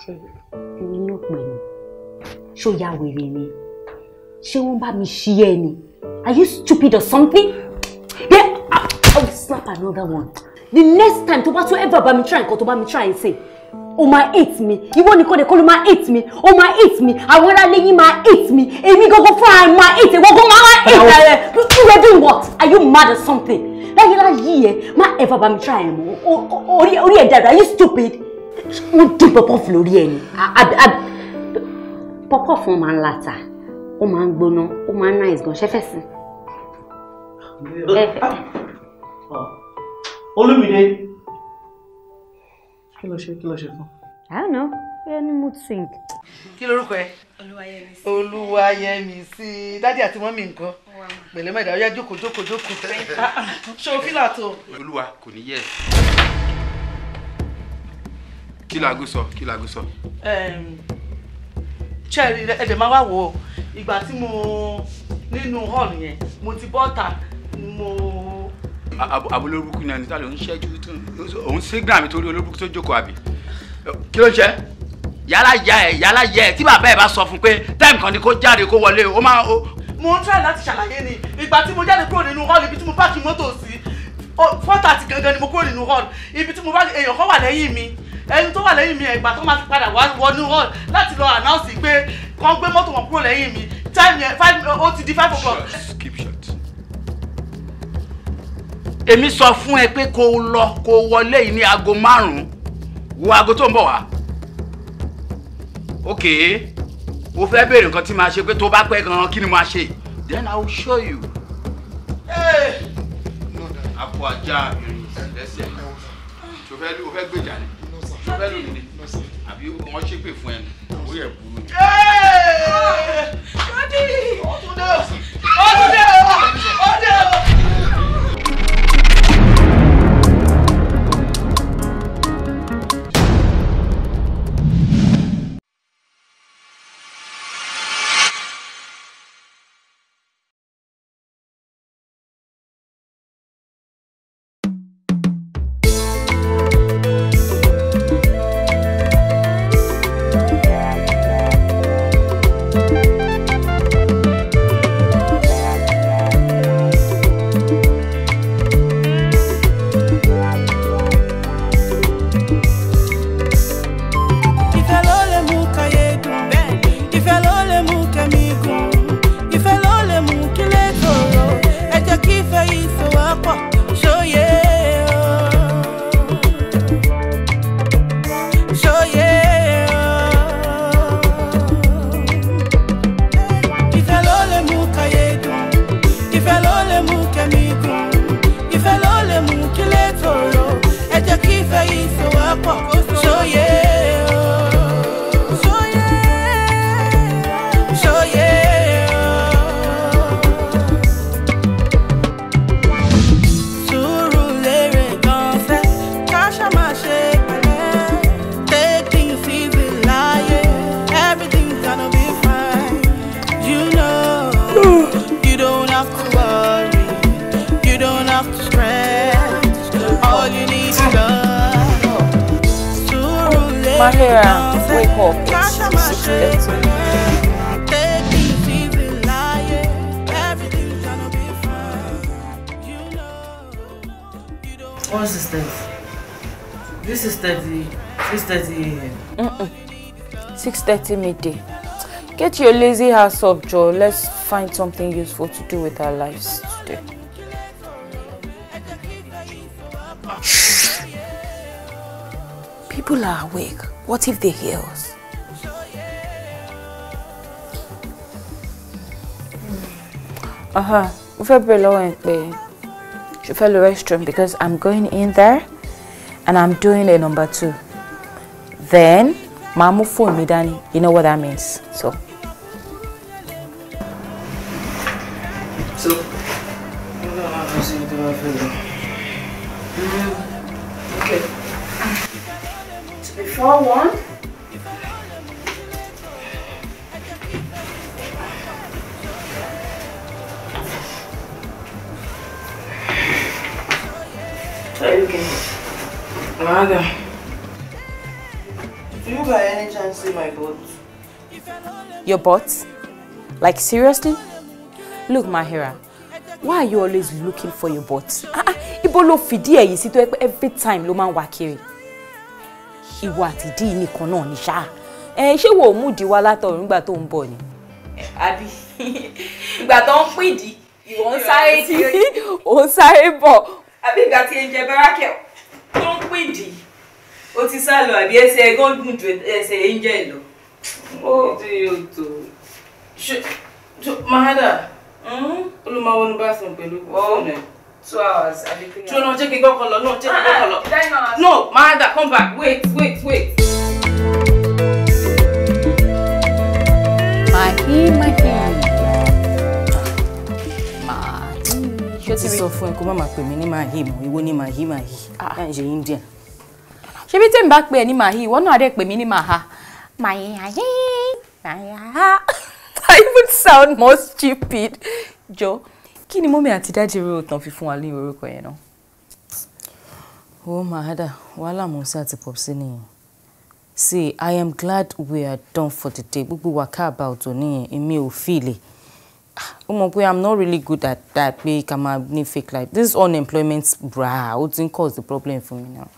Ṣé orí yóò pè ní? Ṣó ya wèrè ni? Ṣé wọ́n bá mi ṣí ẹ ni? Are you stupid or something? Yeah, I will slap another one. The next time tó bá tún ever bá mi try nǹkan tó bá mi try and say, o máa hate me. Ìwọ nìkan nìkan ló máa hate me. O máa hate me. Àwọn aráalé yín máa hate me. Èmi gangan fúnra mi máa hate. Ìwọ gan máa hate ẹ. You are doing what? Are you mad or something? Láyé láyé ẹ, má ever bá mi try ẹ̀ mọ́. Orí ẹ̀ dàrú. Are you stupid? Wọ́n dín pọpọ́fù lórí ẹ ni. Pọpọ́fù wọn máa ń lata. Ó máa ń gbóná. Ó máa ń nice gan. Ṣé fẹ́ sí? Olúmídé. Kí ló ṣe fún? I don't know. Bóyá ní mood swing. Kí lorúkọ ẹ? Olúwayẹmísí. Olúwayẹmísí. Dádì àti mọ́mì nǹkan. Pẹ̀lẹ́ mọ́ ìdáwọ́ yá jókòó jókòó jókòó. Ṣé o fílà tó? Olúwa kò ní yẹ. Kí laago sọ? Kí laago sọ? Ṣẹ́ẹ̀rì ẹ̀jẹ̀ máa wá wò ó. Ìgbà tí mo nínú hall yẹn, mo ti bọ́ta mo. Abolórúkú ni ẹni tá ló ń ṣẹ́jú òun sígbà mi torí olórúkú tó jókòó àbí kí ló ń ṣe yálà yá ẹ tí bàbá ẹ bá sọ fún pé táìmù kan ni kó jáde kó wọlé ó máa. Mo ń try láti ṣàlàyé ni ìgbà tí mo jáde kúrò nínú hall ibi tí mo páàkì mọ́tò sí 4:30 gangan ni mo kúrò nínú hall ibi tí mo bá èèyàn kan wà lẹ́yìn mi ẹni tó wà lẹ́yìn mi ìgbà tó máa fi padà wá wọnú hall láti lọ announce pé kàn gbé mọ́tò wọn kúrò lẹ́yìn mi time yẹn 5 ó ti di 5 o'clock. Keep short. Èmi sọ fún ẹ pé kó o lọ kó o wọlé yìí ní aago 5 wo aago tó ń bọ̀ wá. Ok, o fẹ́ béèrè nǹkan tí màá ṣe pé tó bá pẹ́ gan-an kí ni màá ṣe? Then I will show you. Àpò ajá ìrìn lẹ́sẹ̀. O fẹ́ gbèjà ni? O fẹ́ lù mí ni? Àbí wọ́n ṣépè fún ẹ ni? Ó yẹ burú ni. Dádì! Ó tún dé o! Ó tún dé o! Ó dé o! Mahira, wake up. It's 6:30. What's 6:30? This is 6:30 a.m. 6:30 midday. Get your lazy ass up, Joe. Let's find something useful to do with our lives today. Shh. People are awake. What if they hear us? Mo fẹ́ bẹ̀rẹ̀ lọ́wọ́ ẹ̀ pé ṣo fẹ́ lọ restroom because I'm going in there and I'm doing a number 2. Then, màá mú phone mi dání. You know what that means. So. So, okay. Before 1. Are you looking? Madam. Do you buy any any chance see my butt? Your butt? Like seriously? Look, Mahira, why are you always looking for your butt? Ibo ló fìdí ẹ̀ yìí sí tó yẹ pé every time ló máa ń wá kiri. Ìwọ àti ìdí nìkan náà ni ṣá. Ẹ ṣé wo mú ìdí wá látọ̀run nígbà tó ń bọ̀ ni? Àbí ìgbà tó ń pín ìdí, ìwọ ń sáré kiri, ò ń sáré bọ̀. Àbí ìgbà tí ẹ ń jẹ bárákẹ́ tó ń pín ìdí, ó ti sá lọ àbí ẹsẹ̀ ẹ̀gán gùn ju ẹsẹ̀ Angel lọ. Ó ti yóò tó. Ṣé Mahada, ó ló máa wọnú bathroom pẹ̀lú fóònù ẹ̀. 2 hours, àbí 3 hours. Ṣé o náà jẹ́ kí n kọ́kọ́ lọ? No, jẹ́ kí n kọ́kọ́ lọ. No, Mahada, come back. Wait, wait, wait. Mahi, Mahi. Mahi. Ṣé o ti sọ fún ẹ kó má máa pè mí ní Mahi mọ́, ìwọ ní Mahi Mahi. Láì ṣe Indian. Ṣé bí tèmi bá pè ẹ́ ní Mahi, ìwọ náà dẹ̀ pè mí ní Maha. Mahi, Mahi, Mahi. I even sound more stupid. Jọ, kí ni mọ́mí àti dáàdì rò tán fi fún wa ní orúkọ yẹn náà? Oh Mahada, wàhálà Musa àti Popsi nìyẹn. See, I am glad we are done for the day. Gbogbo waka about òní yẹn, èmi ò feel it. Ó mọ̀ pé I'm not really good at that pé ká máa ní fake life. This unemployment bra, ó ti ń cause the problem for me now.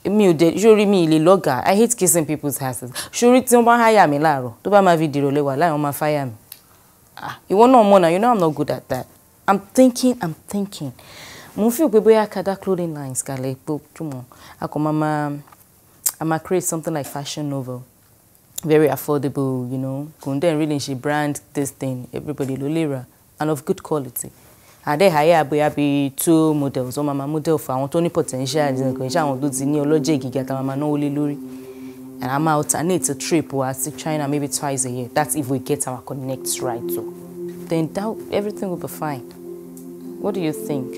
Mi ò dé, sórí mi ìlè lọ́gàá. I hate kissing people's asses. Sórí tí wọ́n bá háyà mi láàárọ̀, tó bá máa fi dìrọ̀lẹ́ wà láì wọ́n máa fáyà mi. Ìwọ náà mọ̀ náà, you know I'm not good at that. I'm thinking. Mo feel pé bóyá ká dá clothing lines kalẹ̀ pé túmọ̀. A kò máa create something like Fashion Nova. Very affordable, you know. Kò ń dẹ̀ really ṣe brand this thing. Everybody ló lè rà and of good quality. Àdé àyà bóyá bí 2 models, wọ́n máa model fún àwọn tó ní potential, kò ń ṣe àwọn tó ti ní ọlọ́jẹ̀ gíga tá a máa náwó lé lórí. And a máa alternate a trip wá sí China maybe twice a year. That's if we get our connects right. So then that, everything will be fine. What do you think?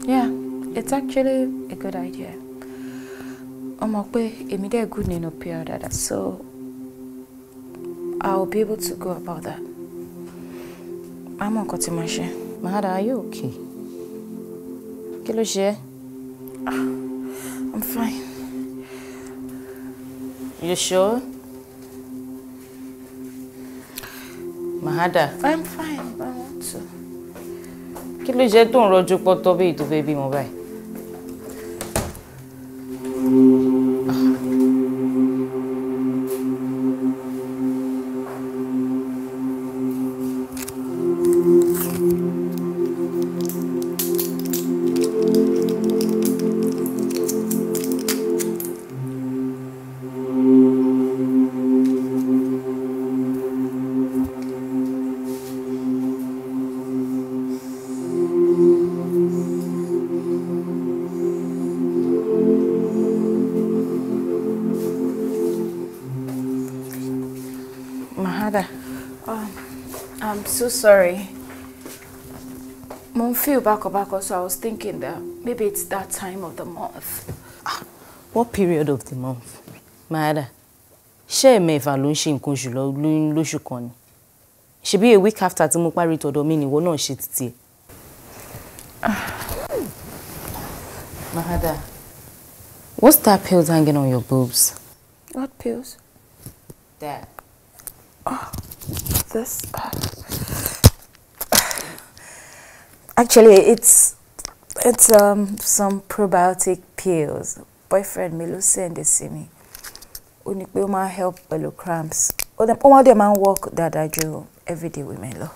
Yeah, it's actually a good idea. Ọmọ pé èmi dẹ̀ good nínú PR dada, so I'll be able to go about that. Àmọ́ nǹkan tí màá ṣe. Mahada, are you okay? Kí ló ṣe ẹ́? I'm fine. You sure? Mahada. I'm fine. I want to. Kí ló ṣe tó ń rọjú pọ́tọ́ bí ètò fẹ́ bímọ báyìí? I'm so sorry. Mo feel bákan, so I was thinking that maybe it's that time of the month. What period of the month? Mahada, ṣé ẹ̀mẹ́fà ló ń ṣe nǹkan oṣù lóṣù kan ni? Ṣebí a week after tí mo parí tọ̀dọ̀ mi nìwọ náà ṣe títí ẹ̀. Mahada, what's that pills hanging on your boobs? What pills? That. Oh, this. Actually, it's some probiotic pills. Boyfriend mi ló send it sí mi. Ó ní pé ó máa help pẹ̀lú cramps. Ó máa dẹ̀ máa ń work dáadáa ju everyday women lọ.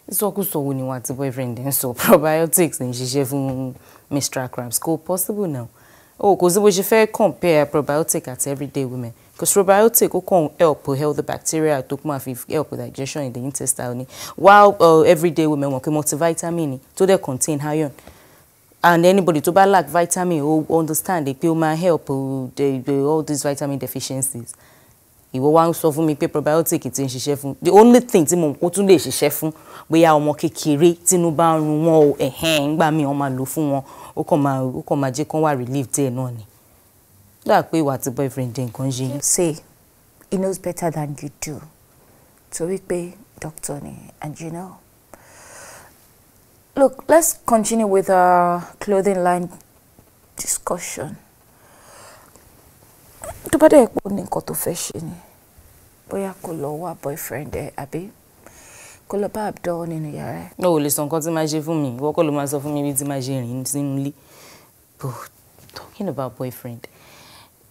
Ìsọkúsọ wo ni wà tí boyfriend ń sọ probiotics ń ṣiṣẹ́ fún menstrual cramps? Kò possible now. Oh, kò sí bó ṣe fẹ́ compare probiotic àti everyday women. Because probiotic ó kàn help healthy bacteria tó kún máa fi help with digestion in the intestine ni. While everyday women wọ́n pé multivitamin ni tó dẹ̀ contain iron. And anybody tó bá lack vitamin ó understand pé ó máa help all these vitamin deficiencies. Ìwọ wá ń sọ fún mi pé probiotic ti ń ṣiṣẹ́ fún. The only thing tí mo kó tún lè ṣiṣẹ́ fún bóyá ọmọ kékeré tínú bá ń run wọn o ẹ̀hẹ́n ńgbà míì wọ́n máa lò fún wọn ó kàn máa jẹ́ kán wà relief díẹ̀ náà ni. Dá pé ìwà àti boyfriend dẹ̀ nǹkan ṣe yín. Say, he knows better than you do. Torí pé doctor ni, and you know. Look, let's continue with our clothing line discussion. Tó bá dẹ̀ pọ̀ ní nǹkan tó fẹ́ ṣe ni, bóyá kó lọ wá boyfriend ẹ àbí kó lọ bá Abdul nínú yàrá ẹ. No, ò lè sọ nǹkan tí máa ṣe fún mi. Ìwọ kọ́ ló máa sọ fún mi bí tí máa ṣe rìn sínú ilé. But talking about boyfriend,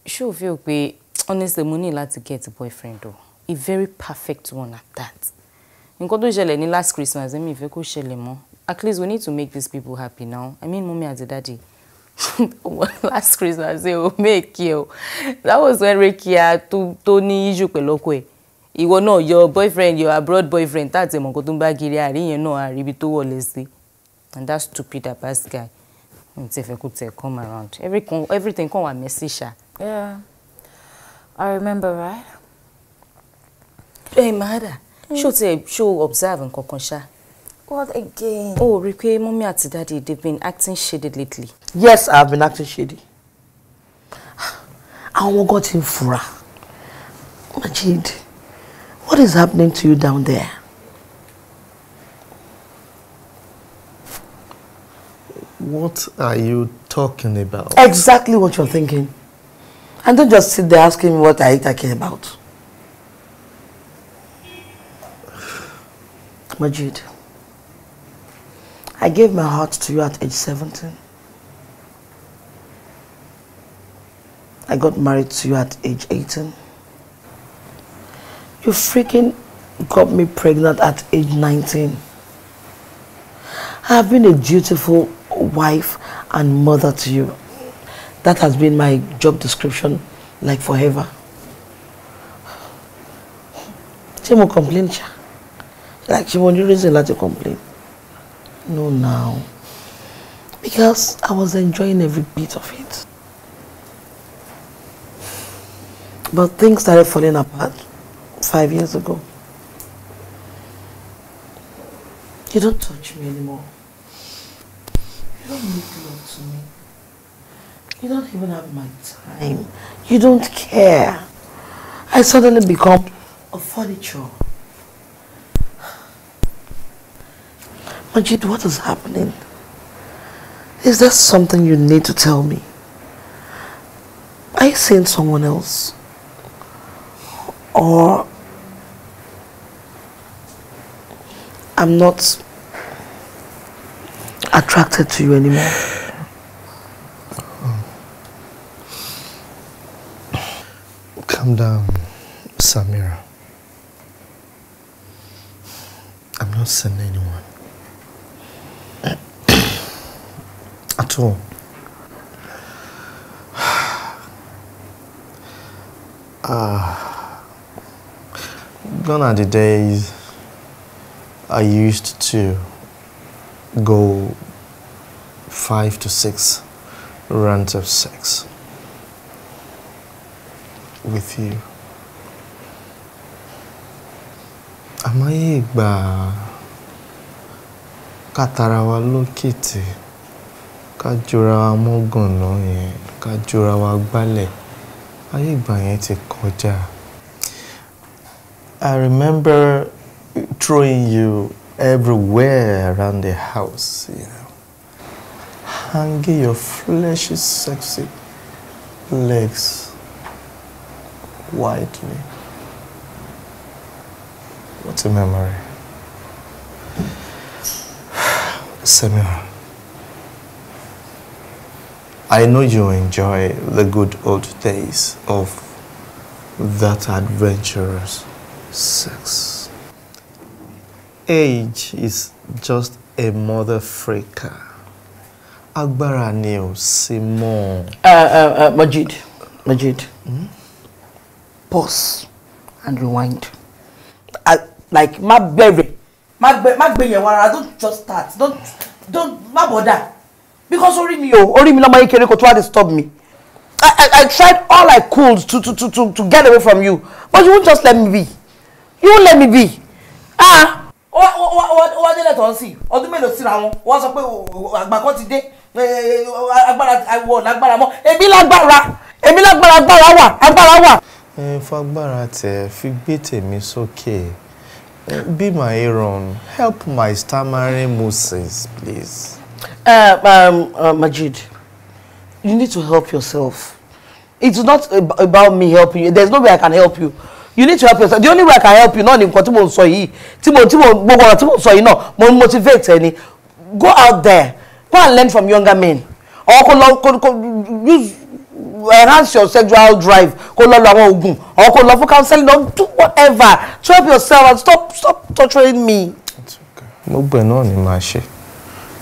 ṣé o feel pé honestly mo ní láti get a boyfriend o? A very perfect one at that. Nǹkan tó ṣẹlẹ̀ ní last Christmas, èmi ìfẹ́ kó ṣẹlẹ̀ mọ́. At least we need to make these people happy now. I mean, mommy àti daddy. Last Christmas, ẹ o make o. That was when Rekia tó ní issue pẹ̀lú ọkọ ẹ̀. Ìwọ náà, your boyfriend, your abroad boyfriend, tá àti ẹ̀mọ̀ nǹkan tó ń bá kiri àríyàn náà àríbi tó wọlé sí. And that stupid Abbas guy. Mi ti fẹ́ kó tẹ̀ come around. Everything kan wà messy ṣá. Yeah, I remember, right? Hey, Mahada, ṣó tiẹ̀ ṣó observe nǹkan kan ṣá? What again? Oh, rí pé mommy àti daddy, they've been acting shady lately. Yes, I've been acting shady. Àwọn ọmọ gan ti ń fura. Majid, what is happening to you down there? What are you talking about? Exactly what you're thinking. And don't just sit there asking me what I talking about. Majid, I gave my heart to you at age 17. I got married to you at age 18. You freaking got me pregnant at age 19. I have been a dutiful wife and mother to you. That has been my job description, like forever. She won't complain, sha. Like she won't reason like to complain. No, now. Because I was enjoying every bit of it. But things started falling apart 5 years ago. You don't touch me anymore. You don't make love to me. You don't even have my time. You don't care. I suddenly become a furniture. Majid, what is happening? Is there something you need to tell me? Are you seeing someone else? Or I'm not attracted to you anymore? Calm down, Samira. I'm not seeing anyone. At all. Gone are the days I used to go 5 to 6 rounds of sex with you. Àmọ́ ìgbà ká tara wa lókìtì, ká jura wa mọ́gànná yẹn, ká jura wa gbálẹ̀, ayé ìgbà yẹn ti kọjá. I remember throwing you everywhere around the house, you know, hanging your fleshy, sexy legs widely. What a memory. Samira, I know you enjoy the good old days of that adventurous sex. Age is just a motherfucker. Agbára ni ò sí mọ́. Majid, Majid, pause and rewind. Like, má bẹ̀rẹ̀, má gbé yẹn wá rárá, don't just start, don't, má bother. Because orí mi o, orí mi lọ́mọ kékeré kò tó wá disturb me. I tried all I could to get away from you, but you won't just let me be. You won't let me be. Ah! Ó wá délẹ̀ tó ń sìn, ọdún mélòó síra wọn, wọ́n sọ pé àgbà kan ti dé, agbára àwọ̀ lágbára mọ́, èmi lágbára, agbára wà, agbára wà. Ẹ fagbára tẹ fi gbé tèmi sókè. Be my Aaron, help my stammering Moses, please. Majid, You need to help yourself. It's not about me helping you. There's no way I can help you. You need to help yourself. The only way I can help you náà ni nǹkan tí mo ń sọ yìí. Tí mo gbogbo ọ̀rọ̀ tí mo ń sọ yìí náà, mo motivate ẹni. Go out there. Go and learn from younger men. Or kó lọ kó use enhance your sexual drive. Kó lọ lo àwọn oògùn. Or kó lọ fún counseling or do whatever to help yourself and stop torturing me. It's okay. Gbogbo ẹ̀ náà ni màá ṣe.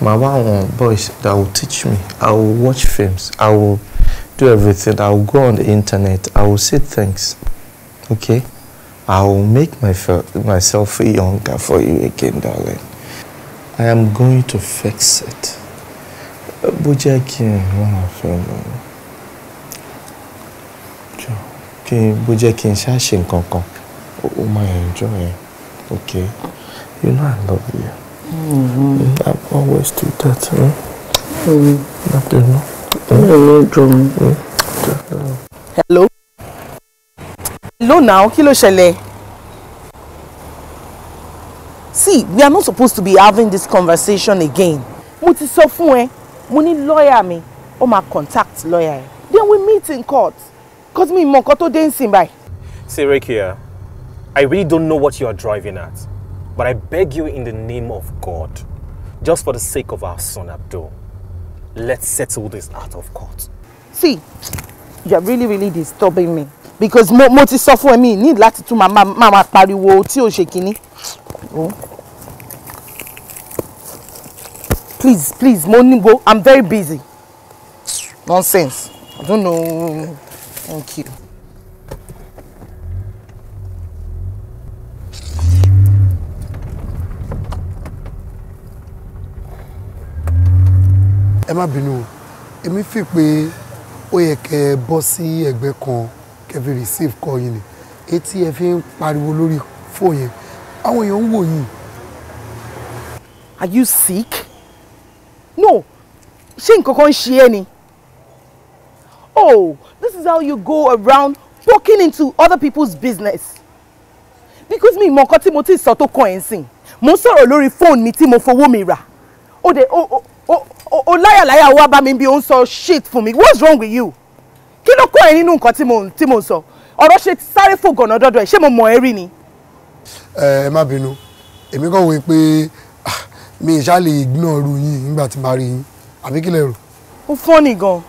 Màá wá àwọn boys that will teach me. I will watch films. I will do everything. I will go on the internet. I will see things. Okay? I will make myself feel younger for you again, darling. I am going to fix it. Bó jẹ́ kí n wá fẹ́ lọ. Kí bó jẹ́ kí n ṣáà ṣe nǹkan kan, ó máa enjoy ẹ. Okay? You know I love you. Mm-hmm. I always do that. Mm. Nothing, no. Hello? Hello now, kí ló ṣẹlẹ̀? See, we are not supposed to be having this conversation again. Mo ti sọ fún ẹ, mo ní lawyer mi, ó máa contact lawyer ẹ. Then we meet in court. Cause mi mọ nǹkan tó dé nsìn báyìí. See, Rekia, I really don't know what you are driving at, but I beg you in the name of God, just for the sake of our son Abdul, let's settle this out of court. See, you are really, really disturbing me. Because mo ti sọ fún ẹ, mi need láti tún máa pariwo tí ò ṣe kínní. Oh. Please, please, mo ní go. I'm very busy. Nonsense. I don't know. Thank you. Ẹ má bínú o, èmi fi pé ó yẹ kẹ́ bọ́ sí ẹ̀gbẹ́ kan kẹ́ fi receive call yín ni. Etí ẹ fi ń pariwo lórí fóònù yẹn, àwọn èèyàn ń wò yín. Are you sick? No, ṣé nǹkan kan ń ṣe ẹ́ ni? Oh, this is how you go around poking into other people's business. Because mi mọ nǹkan tí mo ti sọ tó kàn ẹ́ sìn. Mo ń sọ̀rọ̀ lórí fóònù mi tí mo fowó mi rà. Ó dẹ̀ ó láyàláyà wá bá mi bí ó ń sọ shit fún mi. What's wrong with you? Kí ló kọ́ ẹ nínú nǹkan tí mo sọ? Ọ̀rọ̀ ṣe sáré fò gànà dọ́dọ̀ ẹ̀, ṣé mo mọ̀ ẹ́ rí ni? Ẹ má bínú, èmi kàn wí pé mi ṣá lè ignore ru yín nígbà tí màá rí yín, àbí kí lẹ rò? Ó fọ́nì gan,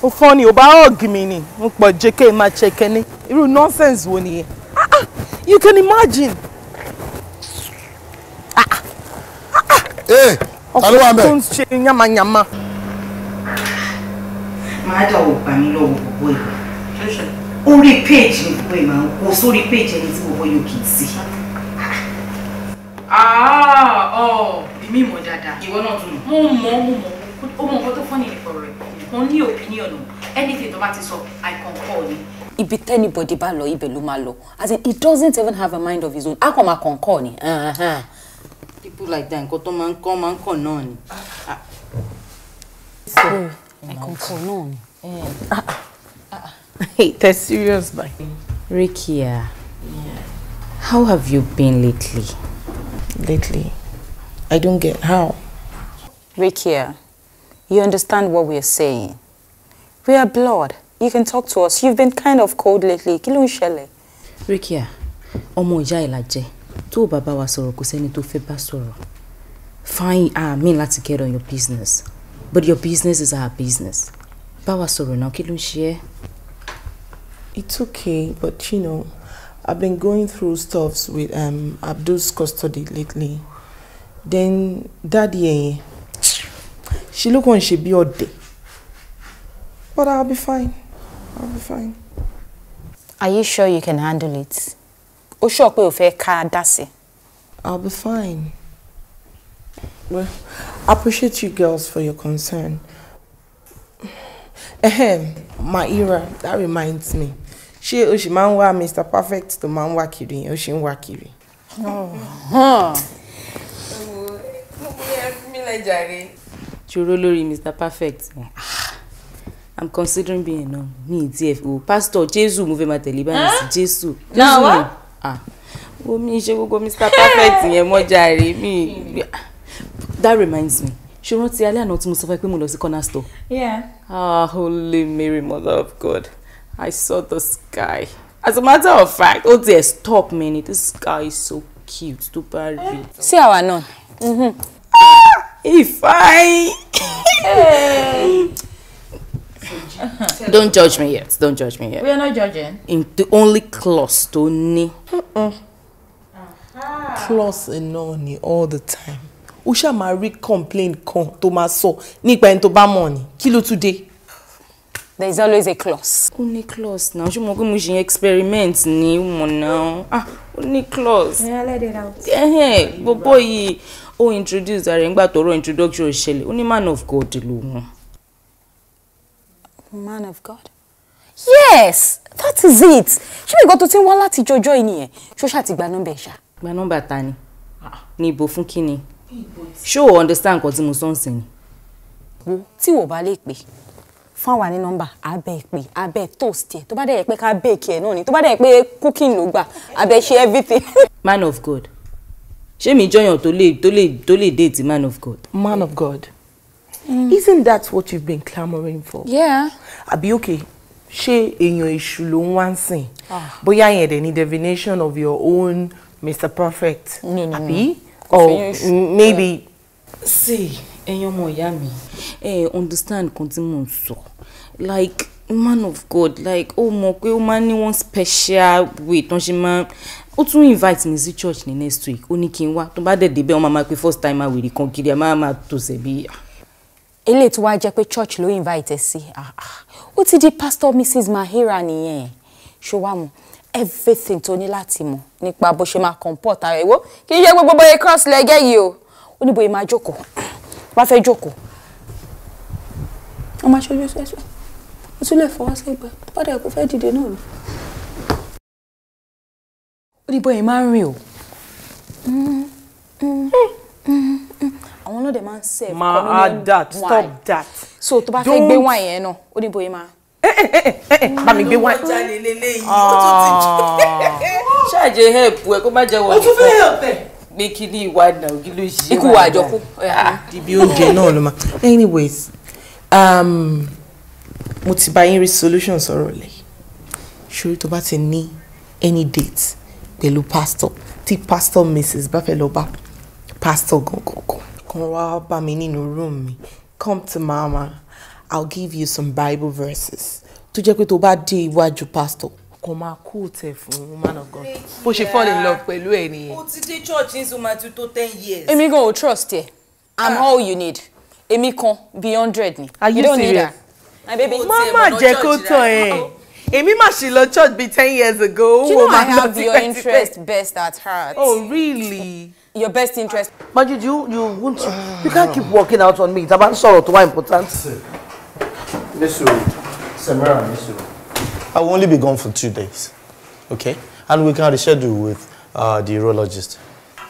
ó fọ́nì, ò bá ọ̀gì mi ni, mo pọ̀ jẹ́kẹ́ máa ṣẹ̀kẹ́ ní. Irú nonsense wo nìyẹn? You can imagine. Ee, ta ló wà ńbẹ̀? Ọkùnrin tó ń ṣe yánmayànmá. Màá dà ò gbà mí lọ́wọ́ bọ̀bọ̀ yìí. Orí péèjì ni bọ̀bọ̀ yìí máa ń kó sórí péèjì ẹni tí bọ̀bọ̀ yìí ò kì í sí. Èmi mọ̀ dáadáa. Ìwọ náà tún mọ̀. Mo mọ̀, ó mọ nǹkan tó fọ́nì nípa rẹ̀. Mo ní opinion o. Anything tó bá ti sọ, I concur ni. Ibi tẹ́nibọ̀dì bá lọ, ibẹ̀ ló máa lọ. As in, he doesn't even have a mind of his own. A kàn máa concur ni. People like that, nǹkan tó máa ń kọ́ máa ń kọ̀ náà ni. I concur náà ni. Hey, that's serious, bye. Rekia, how have you been lately? Lately? I don't get how. Rekia, you understand what we are saying. We are blood. You can talk to us. You've been kind of cold lately. Kí ló ń ṣẹlẹ̀? Rekia, ọmọ ìyá ẹ̀ la jẹ́. Tó o bá bá wa sọ̀rọ̀, kò sẹ́ni tó fẹ́ bá sọ̀rọ̀. Fine, I mean láti get on your business. But your business is our business. Bá wa sọ̀rọ̀ náà, kí ló ń ṣe ẹ́? It's okay, but you know, I've been going through stuffs with Abdul's custody lately. Then daddy, she look on she be all day. But I'll be fine. I'll be fine. Are you sure you can handle it? O sure pé o fẹ́ ká dá sí? I'll be fine. Well, I appreciate you girls for your concern. Ahem, Maira, that reminds me. Ṣé o ṣì máa ń wá Mr. Perfect tó máa ń wá kiri yẹn, ó ṣì ń wá kiri. Ṣòro lórí Mr. Perfect. I'm considering being a nun. Mi ì tiẹ̀ o Pastor Jésù mo fẹ́ máa tẹ̀lé báyìí sí Jésù. Náà wá? Wo mi ṣe gbogbo Mr. Perfect yẹn mọ́ jàre mi. That reminds me. Ṣé o rántí alẹ́ àná tí mo sọ fún ẹ pé mo lọ sí corner store? Yeah. Ah, Holy Mary, Mother of God. I saw this guy. As a matter of fact, oh dear, stop me. This guy is so cute. Tó bá rí. See our nun. Ah, he fine. Hey. Don't judge me yet. Don't judge me yet. We are not judging. In the only clause tó ní. Clause náà ni all the time. Ó ṣáà máa rí complaint kan tó máa sọ nípa ẹni tó bá mọ̀ ni. Kí ló tún dé? There is always a clause. Ó ní clause náà. Ṣé mo pé mo ṣe experiment ni mo náà? Ah, ó ní clause. Yeah, let it out. Gbogbo yìí ó introduce ara ẹ̀ nígbà tọ́rọ̀ introduction ṣẹlẹ̀. Ó ní man of God lòun. Man of God? Yes, that is it. Ṣé mi nǹkan tó ti ń wá láti jọjọ́ yìí nìyẹn? Ṣó ṣáà ti gba nọ́mbà ẹ̀ ṣá? Gba nọ́mbà ta ni? Ní ibo fún kí ni? Ṣé o understand nǹkan tí mo sọ ń sìn ni? Wo tí wò bá lè pè fún àwa ní nọ́mbà abẹ́ pè abẹ́ toast ẹ̀ tó bá dẹ̀ yẹ pé ká bake ẹ̀ náà ni tó bá dẹ̀ yẹ pé cooking ló gbà abẹ́ ṣe everything. Man of God. Ṣé mi jọyàn tó lè date man of God? Man of God. Isn't that what you've been clamoring for? Yeah. Àbí okay, ṣé èèyàn èṣù ló ń wá ń sìn? Bóyá yẹn dẹ̀ ni divination of your own Mr. Perfect. No, no, àbí? Or maybe. See, ẹ̀yin ọmọ ìyá mi, ẹ understand kan tí mò ń sọ. Like man of God, like ó mọ̀ pé ó máa ń ní one special way tó ń ṣe máa. Ó tún invite mi sí church ní next week. Ó ní kí n wá. Tó bá dẹ̀ débẹ̀, wọ́n máa máa pe first time àwèrè kan kiri, a máa máa tòṣẹ̀ bí. Eléyìí tó wá jẹ́ pé church ló invite ẹ sí. Ó ti di pastor Mrs. Mahira nìyẹn. Ṣó wá mọ̀ everything tó ní láti mọ̀ nípa bó ṣe máa comport ara ẹ̀ wò kì í ṣe gbogbo bóyá cross lẹ́gẹ́ yìí o. Ó ní bóyá máa jókòó. Wá fẹ́ jókòó. Ó máa ṣojú ẹsẹ̀. Ó tún lè fọwọ́ sẹ́gbẹ̀ẹ́. Tó bá dẹ̀ kó fẹ́ dìde náà ni. Ó ní bóyá máa ń rìn o. Àwọn ọlọ́dẹ máa ń serve communion that, stop wine. That. So tó bá fẹ́ gbé wine yẹn náà, ó ní bóyá máa. Bá mi gbé wine. Ṣáàjẹ help ẹ kó má jẹ́ wọ́n. Ó tún fẹ́ help ẹ. Gbé kí ní ìwà náà kí ló ṣe. Ikú wa àjọkú. Ibi oúnjẹ náà ló máa. Anyways, mo ti bá yín rí solution sọ̀rọ̀ lẹ̀. Ṣorí tó bá ti ní any date pẹ̀lú pastor tí pastor Mrs. bá fẹ́ lọ bá pastor gangan kan wá bá mi nínú room mi. Come to mama, I'll give you some Bible verses. Tó jẹ́ pé tó bá dé iwájú pastor kò máa kó tẹ̀ fún man of God. Bó ṣe fall in love pẹ̀lú ẹ̀ nìyẹn. Ó ti dé church ní sọ ma ti tó 10 years. Èmi gan ò trust ẹ. I'm all you need. Èmi kan bí 100 ni. Are you don't need serious? her. My baby. Má má jẹ́ kó tán ẹ̀. Èmi mà ṣì lọ church bíi 10 years ago. You know I have your interest best at heart. Oh really? Your best interest. Majid, you won't. You can't keep walking out on me. Tá bá ń sọ̀rọ̀ tó wá important. Nísòro, Samira, nísòro. I will only be gone for 2 days, okay? And we can reschedule with the urologist.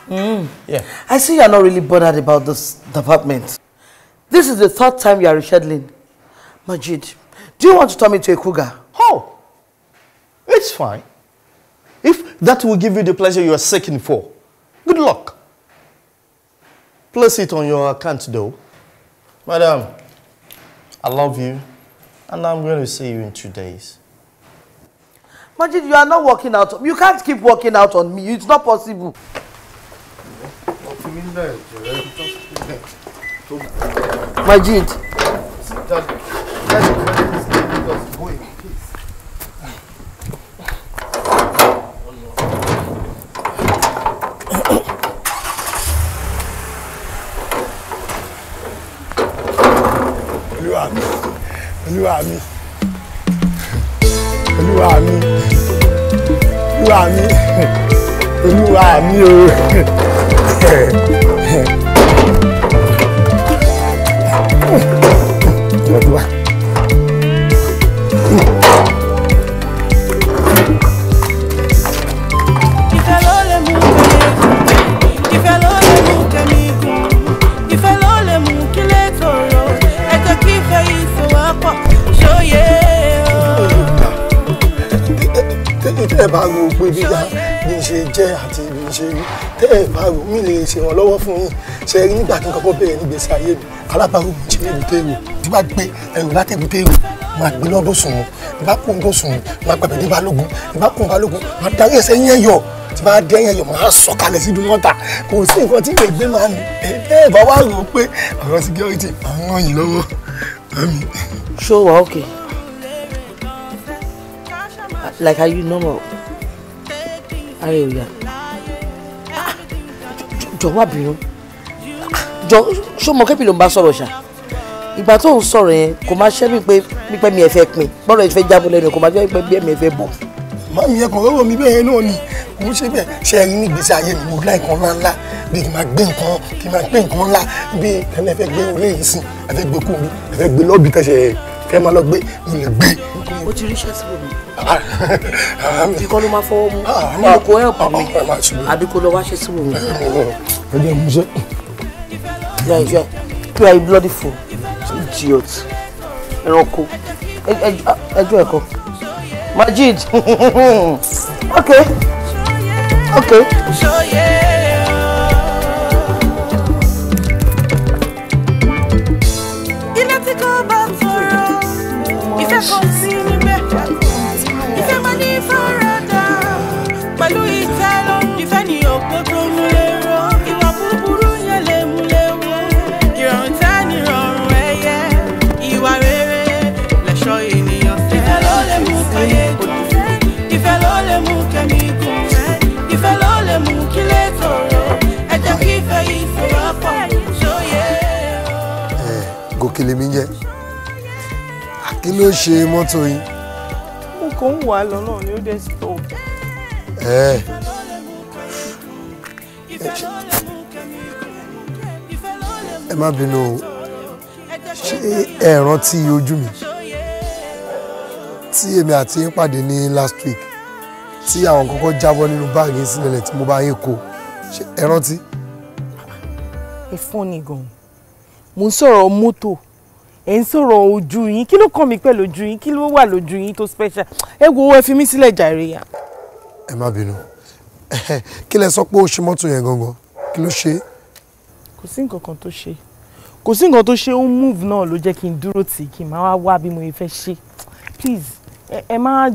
Yeah. I see you are not really bothered about this department. This is the third time you are rescheduling. Majid, do you want to turn me to a cougar? Oh, it's fine. If that will give you the pleasure you are seeking for, good luck. Place it on your account though. Madam, I love you, and I'm going to see you in 2 days. Majid, you are not working out. You can't keep working out on me. It's not possible. Majid. Olúwa mi, Olúwa mi, Olúwa mi, Olúwa mi, Olúwa mi o. Olúwa. Ìfẹ́ ló lè mú kẹ́mi gùn, ìfẹ́ ló lè mú kẹ́mi gùn, ìfẹ́ ló lè mú kílé tòrò, ẹ jẹ́ kí ìfẹ́ yìí so wá pọ̀, ṣóyè o. Tẹ́ ẹ bá rò pé bí bí ṣe jẹ́ àti bí ṣe rí, tẹ́ ẹ bá rò mí lè ṣèrànlọ́wọ́ fún yín. Ṣe rí nígbà tí n kọ́kọ́ bẹ̀rẹ̀ nígbèsí ayé mi, alábàárò mi ṣe lébùté èrò. Tí bá gbé ẹrù láti èbúté èrò, máa gbé lọ́dún sùn wọn. Tí bá kún ọdún sùn wọn, máa gbàgbé dé Balógun. Tí bá kún Balógun, máa darí ẹsẹ̀ yẹn yọ. Tí bá dé yẹn yọ, máa sọ̀kalẹ̀ sí Dúmọ́tà. Kò sí nǹkan tí lè gbé máa mi. Ẹ bá wá rò ó pé ọ̀rọ̀ security máa ń ràn yín lọ́wọ́. Ṣó wà okay? Like, are you normal? Ara ò yá. Jọ wá bínú. Jọ ṣó mọ kébì ló ń bá sọ̀rọ̀ ṣá? Ìgbà tó ń sọ̀rọ̀ yẹn kò máa ṣẹ́ mi pé pípẹ́ mi ẹ̀ fẹ́ pin. Bọ́rọ̀ ẹ̀ fẹ́ jábọ́ lẹ́nu kò máa jẹ́ pé bí ẹ̀mí ẹ̀ fẹ́ bọ̀. Màmí ẹ kàn lọ́rọ̀ mi bẹ́ẹ̀ náà ni. Kò ń ṣe bẹ́ẹ̀. Ṣé ẹ rí ní ìgbésí ayé mi mo láì kan ńláńlá bí kí n máa gbé nǹkan kí n máa gbé nǹkan ńlá bí ẹni ẹ fẹ́ gbé orí yìí sìn ẹ fẹ́ gbé kú mi ẹ fẹ́ gbé lọ́ọ̀bì tẹ̀sẹ̀ fẹ́ máa lọ gbé mi lè gbé. O ti ríṣẹ́ síbò mi. Ikọ́ ló máa fọwọ́ mú. Mi ò kó help mi. Àbí kó lọ wáṣẹ́ síbò mi. Ẹ jẹ́ mú ṣe. You are a bloody fool. Idiot. Ẹranko. Ẹjọ́ ẹ̀kọ́. Majid. Okay. Okay. Ilé tí kò bá tọrọ, ìfẹ́ kò sí níbẹ̀. Ìfẹ́ máa ní faradà pẹ̀lú ìtẹ́lọ́rùn. Ìfẹ́ ni òpó tó múlẹ̀ ró. Ìwà búburú yẹn lè múlẹ̀ wó. Ìrọ̀rùn tẹ́ ni ìrọ̀rùn ẹyẹ. Ìwà rere lẹ̀ṣọ́ ènìyàn. Ìfẹ́ ló lè mú káyé dùn. Ìfẹ́ ló lè mú kẹ́mi gùn. Ìfẹ́ ló lè mú kílé tòrò. Ẹ jẹ́ kí ìfẹ́ yìí fọwọ́pọ̀. Ṣóyè. Gòkè lèmi ń jẹ́. Kí ló ṣe mọ́tò yín? Mo kàn ń wà á lọ náà ni ó dé stop. Ẹ má bínú o, ṣé ẹ rántí ojú mi tí èmi àti yín pàdé ní last week tí àwọn kọ́kọ́ jábọ́ nínú báàgì sílẹ̀ tí mo bá yín kó, ṣé ẹ rántí? Ẹ fọ́n ni gan-an, mo ń sọ̀rọ̀ mọ́tò, ẹ ń sọ̀rọ̀ ojú yín, kí ló kàn mí pẹ̀lú ojú yín, kí ló wà lójú yín tó special? Ẹ wo, ẹ fi mí sílẹ̀ jàre ya. Ẹ má bínú, kí lẹ sọ pé ó ṣe mọ́tò yẹn gangan, kí ló ṣe? Kò sí nǹkan kan tó ṣe, kò sí nǹkan tó ṣe, ó move náà ló jẹ́ kí n dúró tì kí n máa wá bí mo fẹ́ ṣe. Please, ẹ má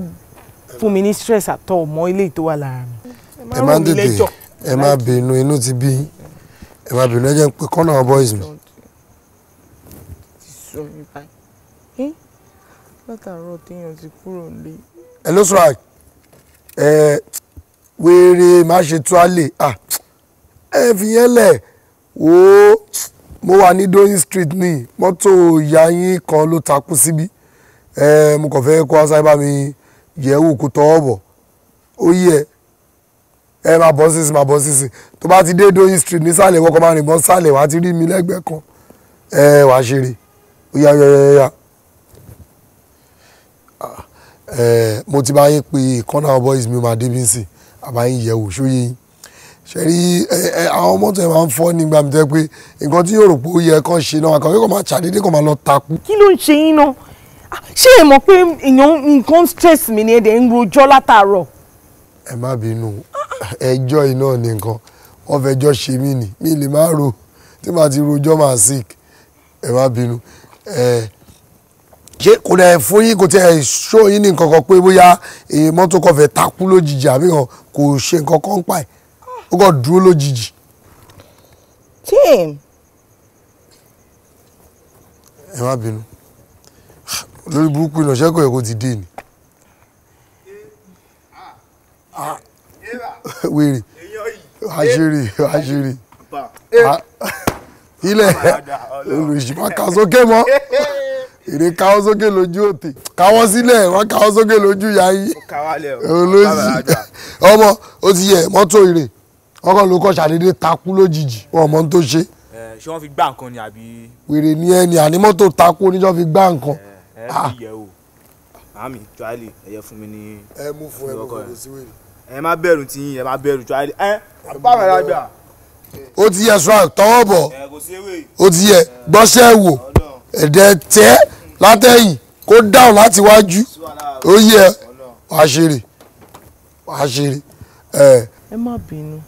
fún mi ní stress at all mọ́ ilé tó wà lára mi. Ẹ má tètè, ẹ má bínú, inú ti bí, ẹ má bínú, ẹ jẹ́ n pé kọ́nà boys mi. Látàárọ̀ téèyàn ti kúrò nílé. Ẹ ló sọ ẹ wéré má ṣe tó a lè ẹ fi yẹn lẹ̀ wò ó, mo wà ní Doyin Street ní mọ́tò ìyá yín kan ló takú síbí, mo kàn fẹ́ kó aṣáájú bá mi yẹ̀ wò kó tọwọ́ bọ̀ ó yẹ ẹ máa bọ́ sísìn, máa bọ́ sísìn tó bá ti dé Doyin Street nísàlẹ̀ wọ́n kàn máa rìn bọ́ sàlẹ̀ wàá ti rí mi lẹ́gbẹ̀ẹ́ kan, ẹ wàá ṣeré ó yá yá yá yá. Mo ti bá yín pé ìkànnà boys mi máa débi sí àbáyín yẹ̀wò ṣóyè yín ṣe rí àwọn mọ́tò ẹ̀ máa ń fọ́ nígbà mi tẹ́ pé nǹkan tí yóò rò pé ó yẹ kán ṣe náà àkàwé kàn máa ṣàdédé kàn máa lọ takú. Kí ló ń ṣe yín náà? Ṣé ẹ mọ̀ pé èèyàn nǹkan stress mi ni ẹ dẹ̀ ń rojọ́ látàárọ̀? Ẹ má bínú, ẹjọ́ iná ni nǹkan wọ́n fẹjọ́ ṣe mí ni mi lè má ro tí màá ti rojọ́ màá sick, ẹ má bínú. Ṣé kò dẹ̀ fún yín, kò tiẹ̀ ṣó yín ní nǹkan kan pé bóyá èyí mọ́tò kan fẹ́ takú lójijì àbí kan kò ṣe nǹkan kan pa ẹ̀, ó kàn dúró lójijì. Tim. Ẹ má bínú, lórí burúkú ìnáṣẹ́ kò yẹ kó ti dé ni. Wèrè àṣírí àṣírí ilẹ̀ olùsìmọ̀ kà sókè mọ́, èrè káwọ́ sókè lójú òtè, káwọ́ sílẹ̀ wọ́n káwọ́ sókè lójú ìyá yín olóṣì ọmọ ó ti yẹ mọ́tò èrè ọkọ̀ ló kọ́ ṣàdédé takú lójijì wọn mọ́ tó ṣe. Ṣé wọ́n fi gbá nǹkan ni àbí. Wèrè ni ẹ ní àní mọ́tò takú oníjọ́ fi gbá nǹkan. Ẹ fi yẹ̀ o màámi tíwálì ẹyẹ fún mi ní. Ẹ mú fún ẹ mú fún kò sí wèrè. Ẹ má bẹ̀rù tí yín, ẹ má bẹ̀rù tíwálì ẹ bá mi ra gbà. Ó ti yẹ sọ tọwọ́ bọ̀, ó ti yẹ gbọ́sẹ̀ wò ẹ̀dẹ̀ tẹ́ látẹ̀yìn kó dáhùn láti wájú, ó yẹ wàá ṣeré wàá ṣeré. Ẹ má bínú,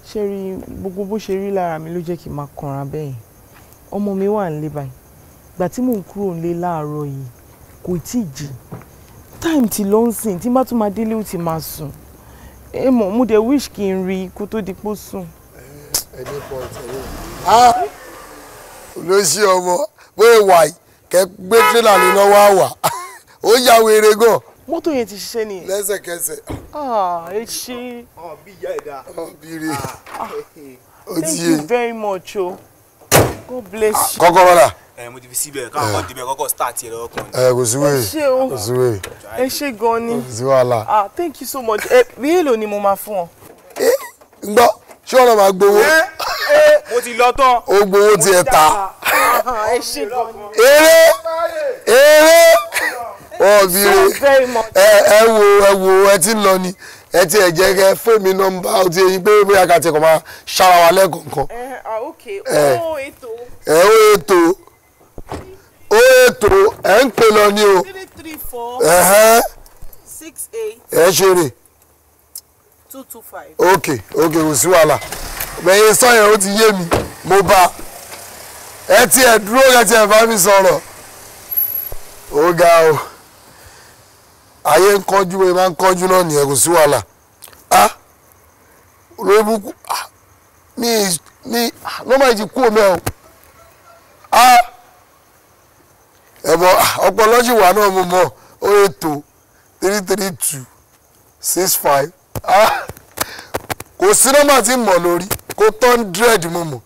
Ṣé rí gbogbo bó ṣe rí lára mi ló jẹ́ kí n máa kanra bẹ́ẹ̀. Ọmọ mi wà nílé báyìí. Ìgbà tí mò ń kúrò nílé láàárọ̀ yìí kò tí ì jí. Time ti lọ ń sìn, tí n bá tún máa délé ó ti máa sùn. Ẹ mọ̀, mo dẹ̀ wish kí n rí i kó tó di pó sùn. Ẹni point ẹni. Ah! Olóṣì ọmọ bóyá wà yìí kẹ gbé tírélà lé lọ́wọ́ àwà. Ó ya wèrè gan. Mọ́tò yẹn ti ṣiṣẹ́ nìyẹn. Lẹ́sẹ̀kẹsẹ̀. Ah, ẹ ṣé. Ọ̀ bí ìyá ẹ̀ dá. Ọ̀ bí rè. Ó ti Thank yé. you very much o. God bless you. Kọ́kọ́rọ́ dà. Ẹ mo ti fi síbẹ̀ káwọn kan débẹ̀ kọ́kọ́ start ẹ̀ lọ́wọ́ kan. Ẹ kò sí wèrè. Ẹ ṣé o. Kò sí wèrè. Ẹ ṣé gan ni. Kò sí wàhálà. Ah, thank you so much. Ẹ bí èlò ni mo máa fún ọ? Ń gbọ́, ṣé ọ̀nà máa gbowó? Mo ti lọ tán. Ó gbowó tiẹ̀ ta. Ẹ ṣé gan ni. Eré! Eré! Ọ̀ bí So very much. Ẹ wo ẹ wo ẹ ti ń lọ ni. Ẹ ti ẹ̀ jẹ́ kẹ́ fún mi nọ́mbà ó ti yẹn pé bóyá ká tiẹ̀ kàn máa ṣára wa lẹ́ẹ̀kọ̀ọ̀kan. Ẹ ah okay. Ẹ. Ó ètò. Ẹ ó ètò ó ètò ẹ ń pè lọ ni o. 3 3 4 Ẹ̀hẹ́n. 6 8 Ẹ ṣeré. 2 2 5. Ok ok, kò sí wàhálà. Bẹ̀yìn sọ̀yẹ̀ ó ti yé mi, mo bá ẹ ti ẹ̀ dúró ẹ ti ẹ̀ bá mi sọ̀rọ̀. Ó ga o, ayé ń kánjú, ẹ máa ń kánjú náà nìyẹn, kò sí wàhálà. Ah, olórí ah mi mi ló máa ti kú omi ẹ o. Ah, ẹ̀bọ̀ ọpọlọ ṣì wà náà mo mọ̀. Ó ètò 3 3 2 6 5. Ah, kò sí nọ́mbà tí ń mọ̀ lórí kó 100 mo mọ̀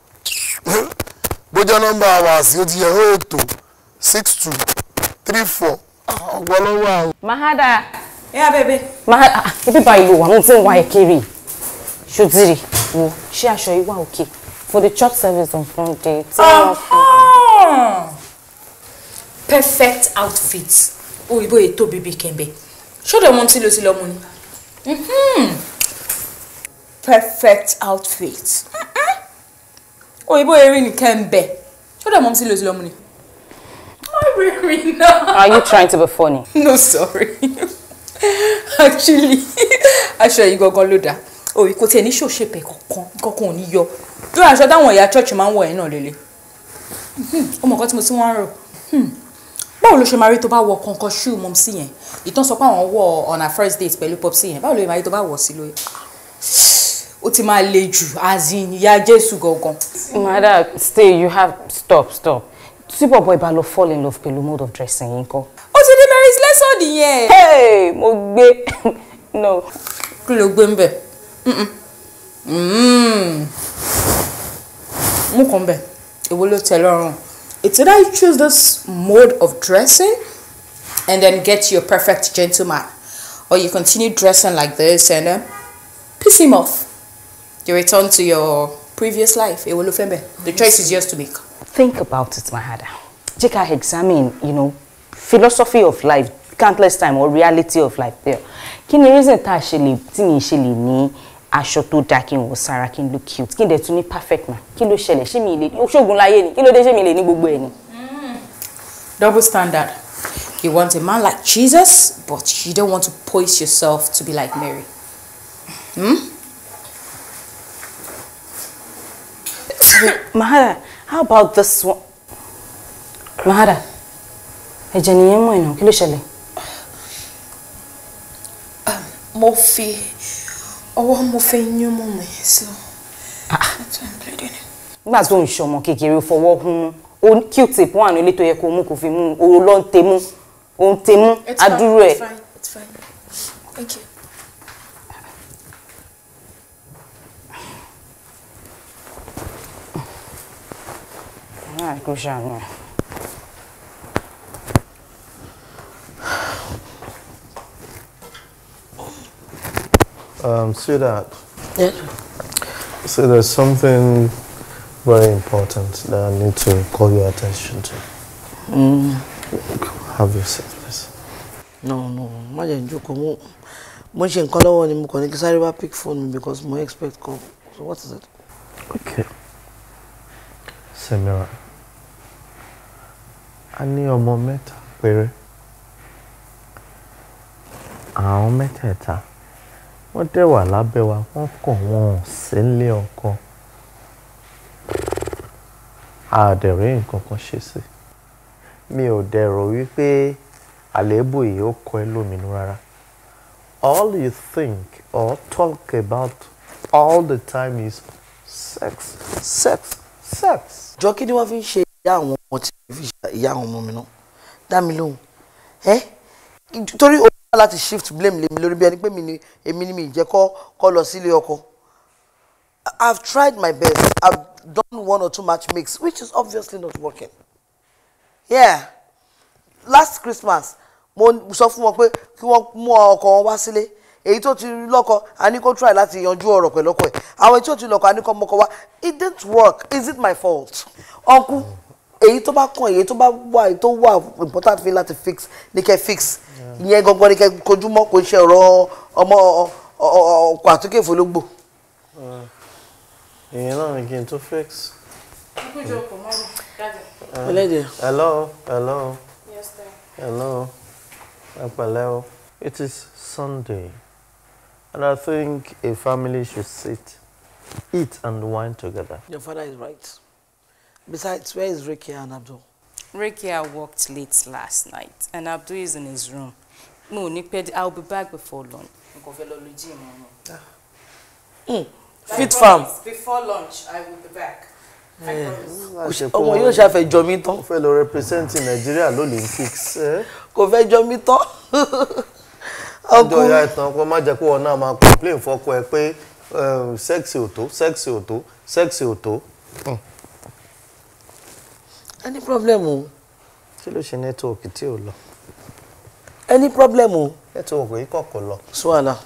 bó jẹ́ nọ́mbà wà sí ó ti yẹ ó ètò 6 2 3 4 ọpọlọ wà o. Mahada. Yeah, baby. Mahada, ibi báyìí ló wà, mo ti ń wá ẹ kiri. Ṣòtìrì, wo, ṣé aṣọ yìí wà okay for the church service on Sunday? Tí wọ́n fún Perfect outfit. Òyìnbó yìí tóbi bíi kẹ̀mbẹ̀. Ṣọ́dọ̀ ọmọ tí ló ti lọ mu ni. Perfect outfit. Òyìnbó yìí rí ni kẹ̀mbẹ̀. Ṣọ́dọ̀ ọmọ tí ló ti lọ mu ni. Are you trying to be funny? No, sorry. Actually, aṣọ yìí gangan ló dáa. Òyì kò tiẹ̀ ní ṣòṣèpẹ̀ kankan, kankan ò ní yọ. Lórí aṣọ táwọn ìyá church máa ń wọ̀ ẹ́ náà lélẹ̀. Ọmọ kan tí mo ti wọ́n ń rò. Báwo ló ṣe máa rí tó bá wọ kọ̀ọ̀kan ṣú mọ́mísí yẹn? Ìtàn sọ pé àwọn wọ̀ on her first date pẹ̀lú popsi yẹn. Báwo ló ṣe máa rí tó bá wọ̀ sí lóye? Ó ti máa le jù, as in ìyá Jésù gangan. Mahada, stay, you have stop, stop. Tí bọ̀bọ̀ ìbá lọ fall in love pẹ̀lú mode of dressing yín kọ́. Ó ti di Mary's lesson nìyẹn. Hey, mo gbé. No. Kí ló gbé ń bẹ̀? Mú kan bẹ̀, èwo ló tẹ́ lọ́rùn? It's either you choose this mode of dressing and then get your perfect gentleman, or you continue dressing like this and then piss him off. You return to your previous life. Èwo ló fẹ́ bẹ̀? The choice is yours to make. Think about it, Mahada. Jẹ́ ká examine, you know, philosophy of life countless time or reality of life there. Kí ni reason tá a ṣe lè tí mi ṣe lè ní aṣọ tó dáa kí n wọ̀ sára kí n look cute kí n dẹ̀ tún ní perfect man? Kí ló ṣẹlẹ̀? Ṣé mi lè ṣógun láyé ni? Kí ló dé ṣé mi lè ní gbogbo ẹ̀ ni? Double standard. You want a man like Jesus, but you don't want to poise yourself to be like Mary. Hmm? Mahada, how about this one? Mahada, ẹ̀jẹ̀ nìyẹn mọ̀ ẹ̀nà, kí ló ṣẹlẹ̀? Mo fi ọwọ́ mo fi yún mọ́ mi, so that's why I'm bleeding. Nígbà tó ń ṣọmọ kékeré ó fọwọ́ hún ó Q-tip wà nílé tó yẹ kó mú kó fi mú o lọ ń temú ó ń temú It's fine, adúrú ẹ̀. it's fine, it's fine. Thank you. Ah, kò ṣàánú ẹ̀. Sweetheart. Yes. So there's something very important that I need to call your attention to. Have your seat, please. No, no, má jẹ́ n jókòó. Mo ń ṣe nǹkan lọ́wọ́ ni mo kàn ní kí sáré wá pick phone mi because mo expect call. So what is it? Okay. Samira, a ní ọmọ mẹ́ta péré. Àwọn mẹ́tẹ̀ẹ̀ta Wọ́n dẹ̀ wà lábẹ́ wa, wọ́n kàn wọ́n sílé ọkọ. A dẹ̀ rí nǹkan kan ṣe sí. Mi ò dẹ̀ rò wípé àléébù yìí ó kọ ẹ́ lóminú rárá. All you think or talk about all the time is sex, sex, sex. Jọ, kí ni wọ́n fi ń ṣe ìyá àwọn ọmọ tí wọ́n fi ṣe ìyá àwọn ọmọ mi náà? Dá mi lóhùn ẹ́, torí o wá láti shift blame lé mi lórí bí ẹni pé mi ni, èmi ni mi jẹ́ kọ́ lọ sílé ọkọ. I've tried my best. I've done one or two match makes, which is obviously not working. Yeah, last Christmas, mo sọ fún wọn pé kí wọ́n mú ọkọ wọn wá sílé. Èyí tó ti lọ́kọ, a ní kó try láti yanjú ọ̀rọ̀ pẹ̀lú ọkọ ẹ̀. Àwọn èyí tó ti lọ́kọ, a ní kó mọ́kọ wá. It didn't work. Is it my fault? Uncle, èyí tó bá kàn, èyí tó bá wà, èyí tó wà important fi láti fix ní kẹ́ fix. Ìyẹn gangan ní kẹ́ kojú mọ́. Kò ń ṣe ọ̀rọ̀ ọmọ ọkọ̀ àtúnkè fọlọ́gbò. Ìyẹn náà ni kí n tó fix. Ẹlẹ́dẹ̀. Hello, hello. Yes, sir. Hello. Ẹ pẹ̀lẹ́ o. It is Sunday, and I think a family should sit, eat and wine together. Your father is right. Besides, where is Rekia and Abdul? Rekia worked late last night, and Abdul is in his room. Mo ní pẹ́, I'll be back before lunch. N kò fẹ́ lọ lu gym ọ̀nà. Fit farm. Before lunch, I will be back. I promise. Ọmọ yóò ṣàfẹ́ jọ mí tán. Ó fẹ́ lọ represent Nigeria l'Olympics. Kò fẹ́ jọ mí tán. Ọjọ́ ìyá ìtàn kó má jẹ́ kó wọn náà máa complain fọ́kọ ẹ pé sex ò tó, sex ò tó, sex ò tó. Any problem o? Kí ló ṣe network tí ò lọ? Any problem o? Network yìí kọ̀ kò lọ. Suwala.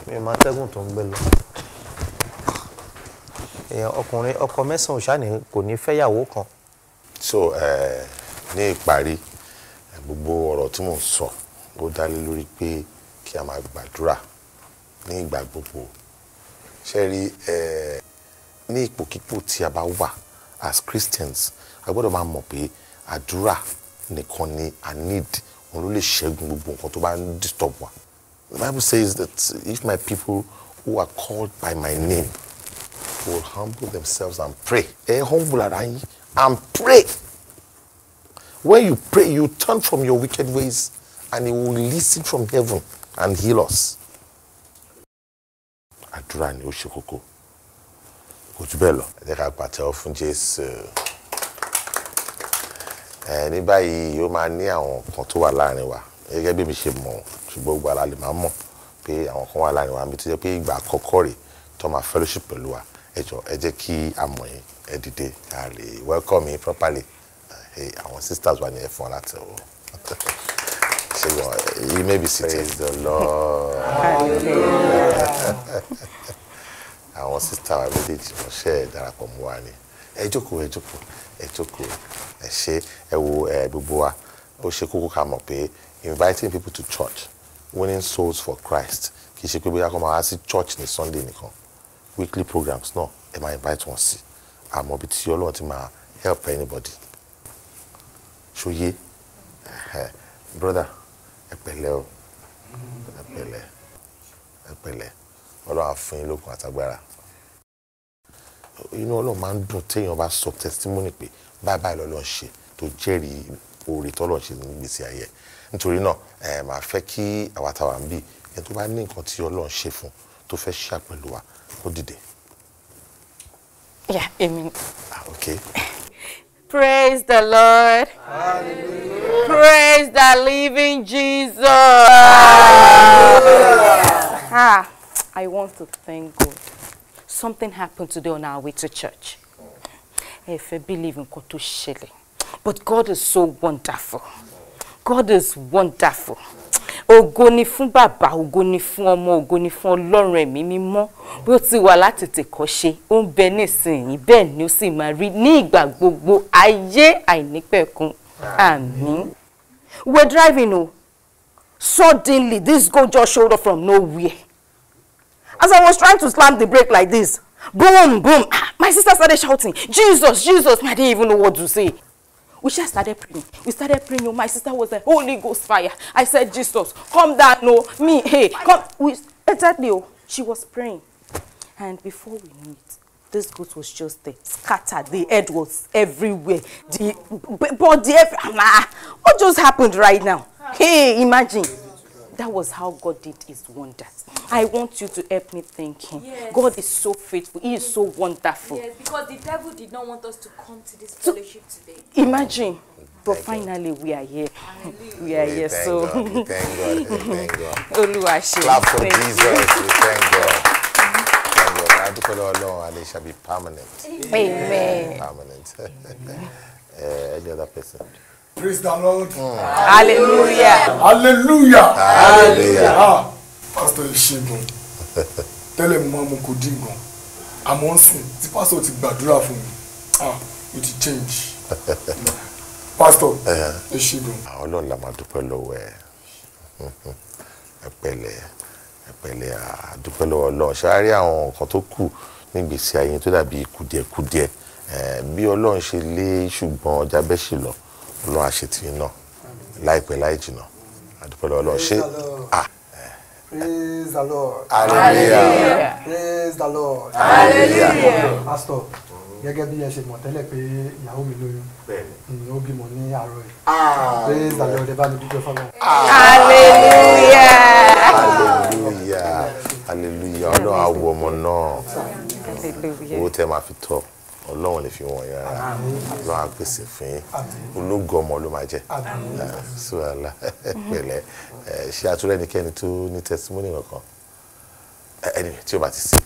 Mi ò máa tẹ́gùn tó ń gbé lọ. Èèyàn ọkùnrin ọkọ mẹ́sàn-án ṣáà kò ní fẹ́yàwó kan. So ní ìparí, gbogbo ọ̀rọ̀ tí mò ń sọ, ó dá lé lórí pé kí a máa gbàdúrà ní ìgbà gbogbo. Ṣe rí, ní ipòkípò tí a bá wà as Christians, a gbọ́dọ̀ máa mọ̀ pé àdúrà nìkan ni a need. Òun ló lè ṣẹ́gun gbogbo nǹkan tó bá ń disturb wa. The Bible says that if my people who are called by my name will humble themselves and pray. Ẹ humble ara yín and pray. When you pray, you turn from your wicked ways, and he will listen from heaven and heal us. Àdúrà ni ó ṣe kókó. Kò jù bẹ́ẹ̀ lọ. Ẹ jẹ́ ká pàtẹ́wọ́ fún Jésù. Ẹ ní báyìí, ó máa ní àwọn kan tó wà láàrin wa. Gẹ́gẹ́ bí mi ṣe mọ̀, ṣùgbọ́n gbogbo ara lè máa mọ̀ pé àwọn kan wà láàrin wa níbi tó jẹ́ pé ìgbà àkọ́kọ́ rèé tó máa fellowship pẹ̀lú wa. Ẹ jọ̀ọ́, ẹ jẹ́ kí a mọ̀ yín. Ẹ dìde, ká lè welcome yín properly. Àwọn sisters wa ni, ẹ fún ọ láti ọwọ́. Ṣùgbọ́n you may be seated. Praise the Lord. Àwọn sister wa méjèèjì, wọ́n ṣe darapọ̀ mọ́ wa ni. Ẹ jókòó, ẹ jókòó, ẹ jókòó. Ẹ ṣe. Ẹ wo, ẹ gbogbo wa, ó ṣe kókó ká mọ̀ pé inviting people to church, winning souls for Christ, kì í ṣe pé bóyá kó máa wá sí church ní Sunday nìkan. Weekly programs náà, ẹ máa invite wọn sí. Àmọ́ ibi tí Ọlọ́run ti máa help anybody. Ṣòye, brother, ẹ pẹ̀lẹ́ o, ẹ pẹ̀lẹ́, ẹ pẹ̀lẹ́. Ọlọ́run á fún yín lókun àtagbára. Inú Ọlọ́run máa ń dùn téèyàn bá sọ testimony pé báyìí báyìí lọ́lọ́run ṣe, tó jẹ́rìí oore tọ́lọ́run ṣe ní ìgbésí ayé. Nítorí náà, ẹ máa fẹ́ kí àwa táwa ń bì, ẹni tó bá ní nǹkan tí Ọlọ́run ṣe fún tó fẹ́ ṣe pẹ̀lú wa, kó dìde. Yeah, amen. Ah, okay. Praise the Lord. Hallelujah. Praise the living Jesus. Ah, I want to thank God. Something happened today on our way to church. If I believe in tó ṣẹlẹ̀. But God is so wonderful. God is wonderful. Ògo ni fún Bàbá, ògo ni fún Ọmọ, ògo ni fún Ọlọ́run Ẹ̀mí Mímọ́. Bí ó ti wà látètèkọ́ṣe, ó ń bẹ nísinsìnyí, bẹ́ẹ̀ ni ó sì máa rí ní ìgbà gbogbo ayé àìnípẹ̀kun. Àmín. We're driving o. Suddenly, this goat just showed up from nowhere. As I was trying to slam the brake like this, boom, boom, my sister started shouting, "Jesus, Jesus." I didn't even know what to say. We just started praying. We started praying. Oh, my sister was like, "Holy Ghost fire." I said, "Jesus, come down." No, me, hey, come. We, exactly. Oh. She was praying. And before we knew it, this goat was just there, scattered. The head was everywhere. The body, what just happened right now? Hey, imagine. That was how God did his wonders. I want you to help me thank him. Yes. God is so faithful. He is so wonderful. Yes, because the devil did not want us to come to this fellowship today. Imagine. But finally, we are here. We are here. So God. We thank God. We thank God. Oluwaseun. Clap for Jesus. We thank God. Thank God. I do call and it shall be permanent. Amen. Permanent. Any other person? Praise the Lord. Hallelujah. Hallelujah. Hallelujah. Ah, Pastor Ṣẹ́gun. Tẹ́lẹ̀ mo máa mu codeine gan. Àmọ́ ń sìn tí pastor ti gbàdúrà fún mi. Ah, it ti change. Pastor Ṣẹ́gun. Ọlọ́run la máa dúpẹ́ lọ́wọ́ ẹ̀. Ẹ pẹ̀lẹ́, ẹ pẹ̀lẹ́, a dúpẹ́ lọ́wọ́ Ọlọ́run. Ṣé a rí àwọn nǹkan tó kù nígbèsí ayé tó dàbí kùdìẹ̀kudiẹ? Bí Ọlọ́run ṣe lé ṣùgbọ́n ọjà bẹ́ ṣì lọ. Ọlọ́run àṣetì náà láìpẹ́ láì jìnà, a dúpẹ́ lọ́wọ́ Ọlọ́run. Ṣé Praise the Lord. Hallelujah. Praise the Lord. Hallelujah. Pastor, gẹ́gẹ́ bí ẹ ṣe mọ̀ tẹ́lẹ̀ pé ìyàwó mi lóyún, ó bímọ ní àárọ̀ yìí. Praise the Lord, ẹ bá mi dúpẹ́ fọ́lọ́run. Hallelujah. Hallelujah. Hallelujah. Ọlọ́run á wo ọmọ náà. Owó tẹ́ máa fi tọ́. Ọlọ́run lè fi wọ̀n yàrá. Ọlọ́run á pèsè fún yín. Ológo ọmọ ló máa jẹ́. Sùwàlà pẹ̀lẹ́. Ṣé àtúrẹ́ ẹnikẹ́ni tó ní testimony kankan? Anyway, tí o bá ti sí.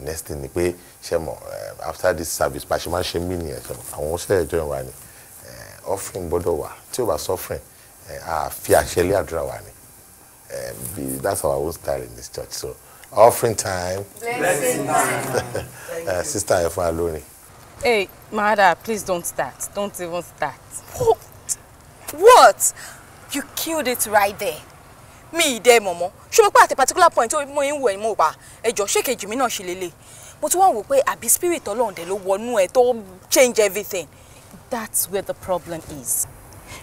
Next thing ni pé ṣe mọ̀ after this service bá ṣe máa ń ṣe mí nìyẹn ṣe mọ̀ àwọn oṣù ẹ̀jọ́ ìwà ni offering gbọ́dọ̀ wà. Tí o bá suffering, a fi àṣẹ lé àdúrà wa ni. That's our own style in this church. So offering time. Blessing time. Sister Efun Aloni. Hey, Mother, please don't start. Don't even start. What? You killed it right there. Me there, Momo. Ṣé mo pé at a particular point ó mo ń wò ẹ́ mo pa ẹjọ́ ṣé kejì mi náà ṣe lélẹ̀. Mo tún wá wò pé àbí spirit Ọlọ́run dẹ̀ ló wọnú ẹ̀ tó change everything. That's where the problem is.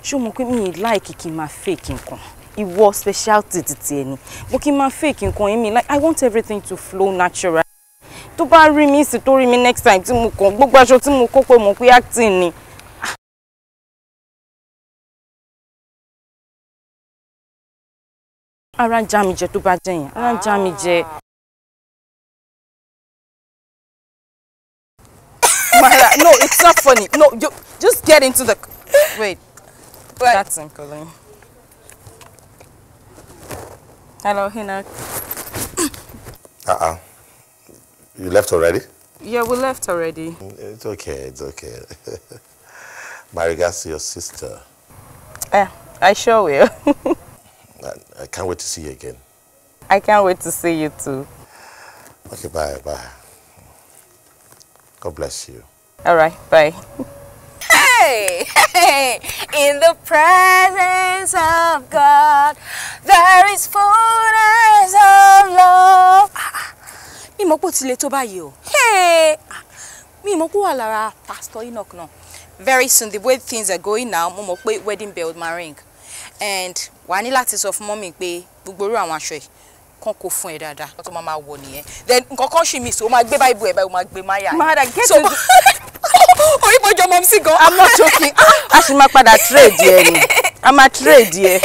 Ṣé o mọ̀ pé mi like kí n máa fake nǹkan? Ìwọ specialty titi ẹni. Mo kí n máa fake nǹkan yín mi like I want everything to flow naturally. Tó bá rí mi sì tó rí mi next time tí mo kàn gbogbo aṣọ tí mo kó pé mo pé acting ni. Ara ń já mi jẹ tó bá jẹ yẹn. Ara ń já mi jẹ. Mara, no, it's not funny. No, you just get into the... Wait. What? That's him calling. Hello, Hinak. You left already? Yeah, we left already. It's okay, it's okay. My regards to your sister. Yeah, I sure will. I can't wait to see you again. I can't wait to see you too. Okay, bye, bye. God bless you. All right, bye. Hey, hey, in the presence of God, there is fullness of love. Mi mọ̀ pé ó ti le tó báyìí o. Hey, mi mọ̀ pé ó wà lára Pastor Enoch náà. Very soon, the way things are going now, mo mọ̀ pé wedding bell máa ring. And wà á ní láti sọ fún mọ́mì pé gbogbo irú àwọn aṣọ yìí kàn kó fún ẹ dáadáa. Tó máa máa wọ̀ nìyẹn. Then nǹkan kan ṣì mí so ó máa gbé báyìí bù ẹ̀ báyìí ó máa gbé máyà. Mother, get into... Orí bójú ọmọ mi sí gan. I'm not joking. A ṣì máa padà trade yẹn ni. A máa trade yẹn.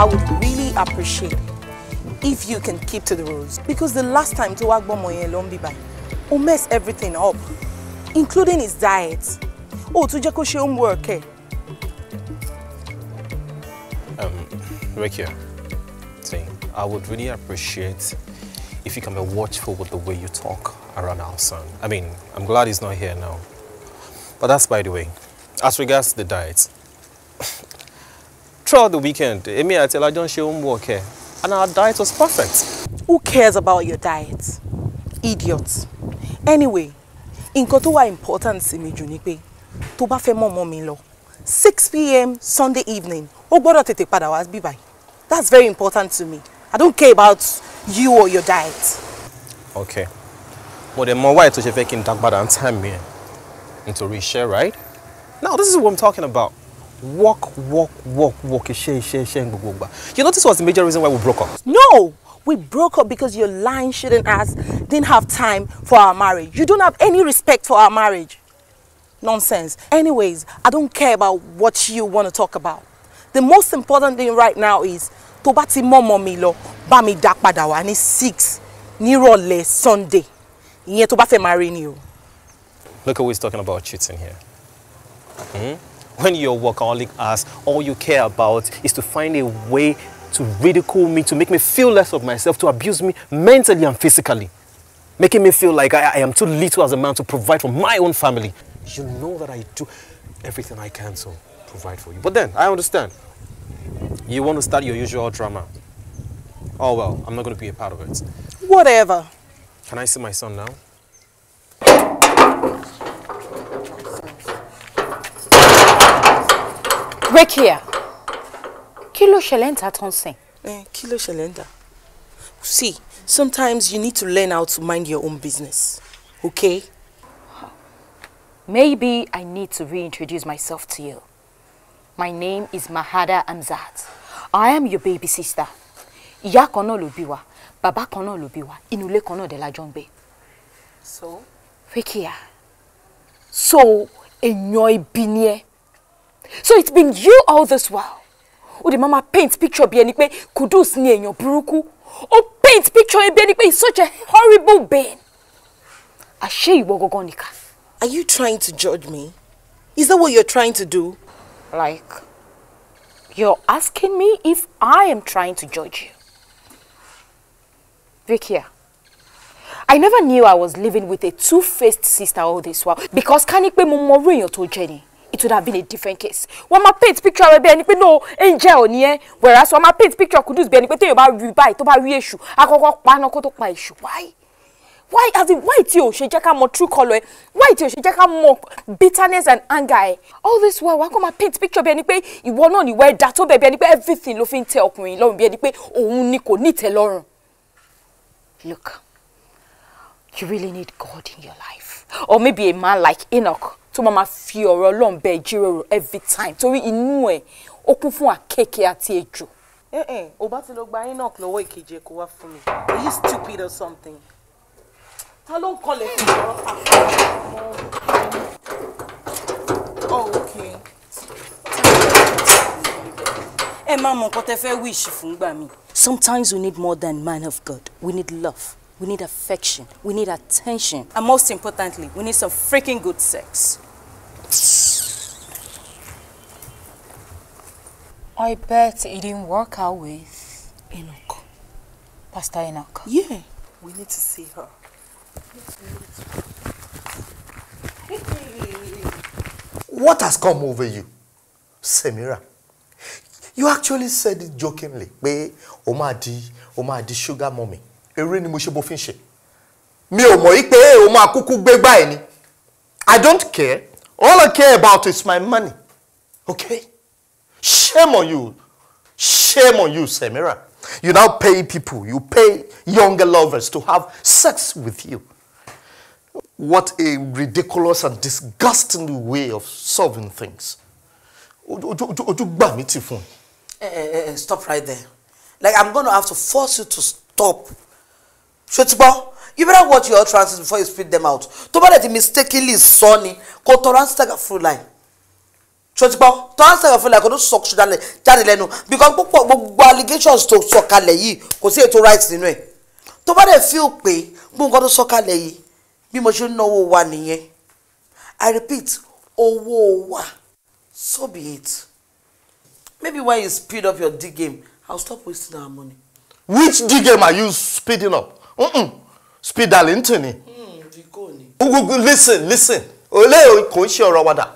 I would really appreciate if you can keep to the rules, because the last time tó wá gbọ́mọ yẹn ló ń bí báyìí, ó mess everything up, including his diet. Ó tún jẹ́ kó ṣe homework ẹ̀. Rekia, see, I would really appreciate if you can be watchful with the way you talk around our son. I mean, I'm glad he's not here now. But that's by the way. As regards to the diet, throughout the weekend, Emi àti Ella don't share homework here, and our diet was perfect. Who cares about your diet? Idiots. Anyway, Nǹkan tó wà important sí mi jù ni pé tó bá fẹ́ mọ́ ọmọ mi lọ 6 p.m. Sunday evening, ó gbọ́dọ̀ tètè padà wá bí báyìí. That's very important to me. I don't care about you or your diet. Okay. Mo dẹ̀ mọ why tó ṣe fẹ́ kí n dá padà ń time yẹn. Nítorí iṣẹ́, right? Now, this is what I'm talking about. Work, work, work, work, iṣẹ́, iṣẹ́, iṣẹ́ gbogbo ìgbà. You know, this was the major reason why we broke up. No! We broke up because your lying shouldn't ass didn't have time for our marriage. You don't have any respect for our marriage. Nonsense. Anyways, I don't care about what you want to talk about. The most important thing right now is tó bá ti mọ́ ọmọ mi lọ, bá mi dá padà wá ní 6 nírọ̀lẹ́ Sunday. Ìyẹn tó bá fẹ́ marry ni o. Look at who is talking about cheating here. Hmm? When you're workaholic ass, all you care about is to find a way to ridicule me, to make me feel less of myself, to abuse me mentally and physically, making me feel like I am too little as a man to provide for my own family. You know that I do everything I can to provide for you. But then, I understand. You want to start your usual drama. Oh well, I'm not going to be a part of it. Whatever. Can I see my son now? Rekia, kí ló ṣẹlẹ̀ ń ta tó ń sìn? Kí ló ṣẹlẹ̀ ń ta? See, sometimes you need to learn how to mind your own business, okay? Maybe I need to reintroduce myself to you. My name is Mahada Amzat. I am your baby sister. Ìyá kan náà ló bí wa, bàbá kan náà ló bí wa, inú ilé kan náà dẹ̀ la jọ ń gbé. So? Rekia, so èèyàn ibi ni ẹ́. So it's been you all this while. Ó dẹ̀ máa ma paint picture bí ẹni pé Kudus ni èèyàn burúkú. Ó paint picture bí ẹni pé he's such a horrible being. Àṣé ìwọ gangan nìkà. Are you trying to judge me? Is that what you're trying to do? Like, you're asking me if I am trying to judge you. Vikia, I never knew I was living with a two-faced sister all this while because ká ní pé mo mọ irú èèyàn tó jẹ́ ni, it would have been a different case. Wọ́n máa paint picture rẹ̀ bí ẹni pé no angel ni ẹ́, whereas wọ́n máa paint picture Kudus bí ẹni pé téèyàn bá rí báyìí tó bá rí èṣù, á kọ́kọ́ pa náà kó tó pa èṣù. Why? Why, as in, why tí o ṣe jẹ́ ká mọ true colour ẹ? Why tí o ṣe jẹ́ ká mọ bitterness and anger ẹ? All this while, wàá kọ́ máa paint picture bí ẹni pé ìwọ náà ni ìwọ ẹ̀dá tó bẹ̀ bí ẹni pé everything ló fi ń tẹ ọkùnrin lọ́rùn bí ẹni pé òun ni kò ní ìtẹ́lọ́rùn. Look, you really need God in your life. Or maybe a man like Enoch tó máa ma fi ọ̀rọ̀ Ọlọ́run bẹ́ẹ̀ jíròrò every time torí inú ẹ̀ ó kún fún àkekèé àti ejò. Ò bá ti lọ gba Enoch lọ́wọ́ ìkejì ẹ̀ kó wá fún mi. Are you stupid or something? Ta ló ń kọlẹ̀ fún mi? Oh, okay. Ẹ má mọ nǹkan tẹ́ fẹ́ wish fún gbà mí. Sometimes we need more than man of God. We need love. We need affection. We need attention. And most importantly, we need some freaking good sex. I bet it didn't work out with Enoch. Pastor Enoch. Yeah, we need to see her. What has come over you, Semira? You actually said it jokingly pé o máa di sugar mummy. Eré ni mo ṣe bó fi ń ṣe. Mi ò mọ̀ yí pé o máa kúkú gbégbá ẹ ni. I don't care. All I care about is my money. Okay? Shame on you. Shame on you, Semira. You now pay people, you pay younger lovers to have sex with you. What a ridiculous and disgusting way of solving things. Ojú gbà mí tì fún ẹ. Stop right there. Like, I'm going to have to force you to stop. Ṣó ti gbọ́, you better watch your utterances before you spit them out. Tó bá dẹ̀ ti mistakenly sọ ni, kò tọrọ astaghfirullah. Ṣó ti gbọ́, tọrọ astaghfirullah kò tó sọ jáde lẹ́nu because púpọ̀ gbogbo allegations tó sọ kalẹ̀ yìí kò sí ètò right nínú ẹ̀. Tó bá dẹ̀ feel pé gbogbo nǹkan tó sọ kalẹ̀ yìí bí mo ṣe ń náwó wa nìyẹn. I repeat, owó wa. So be it. Maybe when you speed up your D game, I'll stop wasting our money. Which D game are you speeding up? Speed Darlington ni. Listen, listen. Ole kò ń ṣe ọ̀rọ̀ wàdà.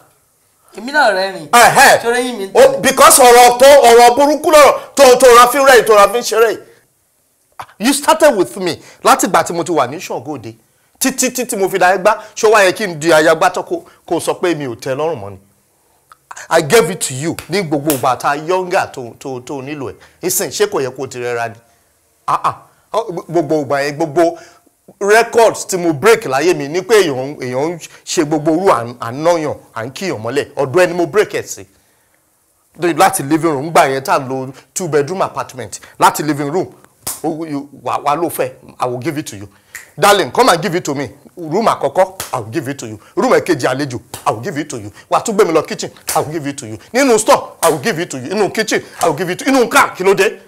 Èmi náà rẹ́rìn. Ṣọlá yín mi. Because ọ̀rọ̀ tó ọ̀rọ̀ burúkú lọ́rọ̀ tó ra fi rẹ̀ tó ra fi ń ṣeré. You started with me láti ìgbà tí mo ti wà ní Ṣàngóde. Títí títí mo fi da ẹgbá, ṣó wá yẹ kí n di ayagbá tó kó sọ pé mi ò tẹ́ lọ́rùn mọ́ ni. I gave it to you ní gbogbo ìgbà tá younger tó nílò ẹ̀. Ìsìn ṣé kò yẹ kó ti rẹra ni? Ah ah, gbogbo ìgbà yẹn, gbogbo records tí mo break láyé mi ní pé èèyàn ń ṣe gbogbo orú ànáyàn à ń kíyàn mọ́lẹ̀, ọ̀dọ̀ ẹni mo break ẹ̀ sí. Láti living room gbà yẹn tá lo 2-bedroom apartment, láti living room wà ló fẹ́, I will give it to you. Darling, come and give it to me. Room àkọ́kọ́, I will give it to you. Room ẹ̀kejì àlejò, I will give it to you. Wà tún gbé mi lọ kitchen, I will give it to you. Nínú store, I will give it to you. Inú kitchen, I will give it to you. Inú car, kí ló dé?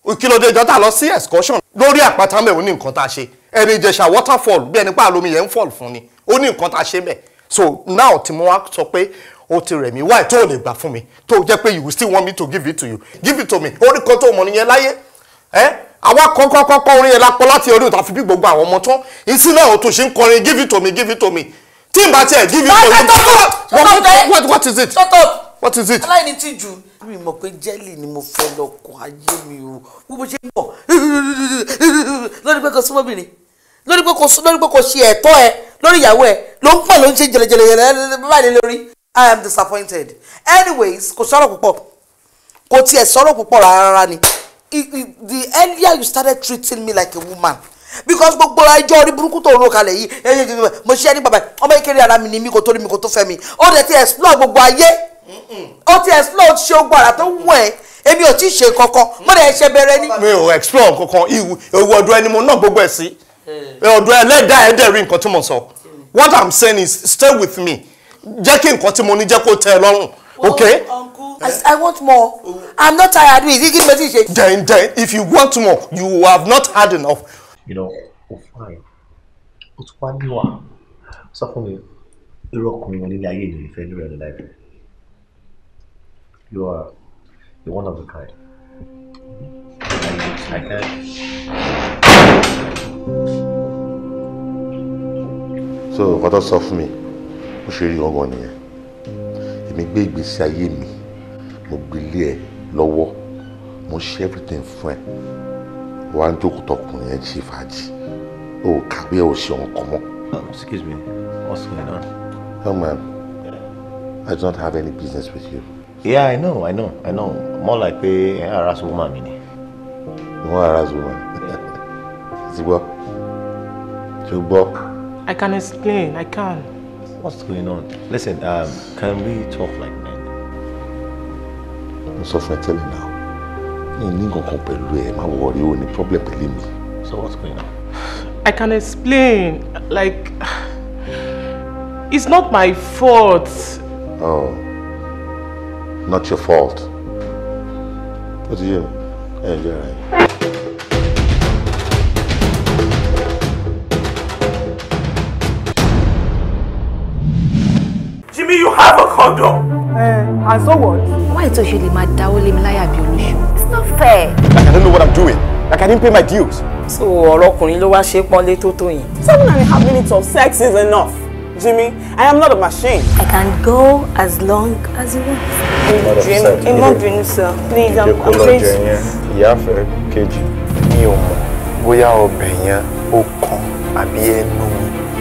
Kí ló dé? Jọta lọ sí excursion lórí àpáta mẹ́, ó ní nǹkan tá a ṣe. Ẹni Ìjẹ̀ṣà waterfall bí ẹni pa àlómi yẹn ń fall fún ni. Ó ní nǹkan tá a ṣe mẹ́. So now tí mo wá sọ pé ó ti rẹ̀ mí, why tó lè gbà fún mi? Tó jẹ́ pé you still want me to give it to you. Give it to me. Orí kan tó mọ̀ nìyẹn láyé. Àwa kọ́kọ́kọ́kọ́ orin yẹn lápọ̀ láti orí òtà fi bí gbogbo àwọn ọmọ tán. Ìsìn náà tó ṣe ń kọrin give it to me, give it to me. Tí n bá tiẹ̀ give it to me. What is it? What is it? Aláìní tìjú. Mi mọ̀ pé jẹ́lì ni mo fẹ́ lọ́kọ̀ ayé mi o. Bó ṣe ń bọ̀ lórí pé kò súnmọ́bìnrin, lórí pé kò ṣe ẹ̀tọ́ ẹ lórí ìyàwó ẹ ló ń pọ̀ ló ń ṣe jẹlẹjẹlẹ báyìí lórí. I am disappointed. Anyways, kò sọ̀rọ̀ púpọ̀, kò tiẹ̀ sọ̀rọ̀ púpọ̀ rárá ni. The earlier you started treating me like a woman, because gbogbo ẹjọ́ orí burúkú tó ń ro kalẹ̀ yìí, mo ṣiṣẹ́ ní bàbá ọmọ ìkéré ara mi ni mi kò tó rí mi kò tó fẹ́ mi. Ó dẹ̀ ti explore gbogbo ayé, ó ti explore, ó ti ṣe ogun àrà tó wù ẹ́, èmi ò tí ì ṣe kankan, mo dẹ̀ ṣe bẹ̀rẹ̀ ni. Mi ò explore kankan, ewu ọ̀dọ̀ ẹni mo ná gbogbo ẹ̀ sí, ọ̀dọ̀ ẹlẹ́dàá ẹ̀ dẹ̀ rí nǹkan tí mo sọ. What I'm saying is stay with me, jẹ́ kí nǹkan tí mo ní jẹ́ kó tẹ́ ẹ lọ́rùn. Okay? Uncle, I want more. I'm not tired. Then, if you want more, you have not had enough. You know, oh fine. Ó tún wá níwà. Sọ fún mi, irú ọkùnrin wọn nílé ayé ìlú ìfẹ́ lórí ẹ̀rọ láìpẹ́. You are the one of a kind. I can't. So, nǹkan tó sọ fún mi, ó ṣe rí ọgbọ́n nìyẹn. Èmi gbé ìgbésí ayé mi, mo gbélé ẹ lọ́wọ́, mo ṣe everything fún ẹ. Wà á ń jókòó tọkùnrin yẹn ṣe fàájì. O ò kàwé, ò ṣe ọkàn mọ́. Excuse me, what's going on? Young man, I do not have any business with you. Yeah, I know. More like pé harass woman mi ni. You wan harass woman? Ti gbọ́? Ti gbọ́? I can explain, I can. What's going on? Listen, can we talk like men? Mo sọ fún ẹ tẹ́lẹ̀ náà, mi ní nǹkan pẹ̀lú ẹ, má worry, o ní problem pẹ̀lú mi. So what's going on? I can explain. Like, it's not my fault. Oh, not your fault. What do you? Enjoy, right? Jimmy, you have a condom. And so what? Why tó ṣe lè máa dáwọ́ lé mi láyà bí olóṣù? It's not fair. Like I don't know what I'm doing. Like I didn't pay my dues. So ọ̀rọ̀ ọkùnrin ló wá ṣe pọ́nlé tó tó yẹn. 7.5 minutes of sex is enough. Jimmy, I am not a machine. I can go as long as you want. Jimmy, ẹ má bínú sir. Please, I'm afraid. Ìyá fẹ́ kejì, mi ò mọ̀ bóyá ọbẹ̀ yẹn ó kan àbí ẹnu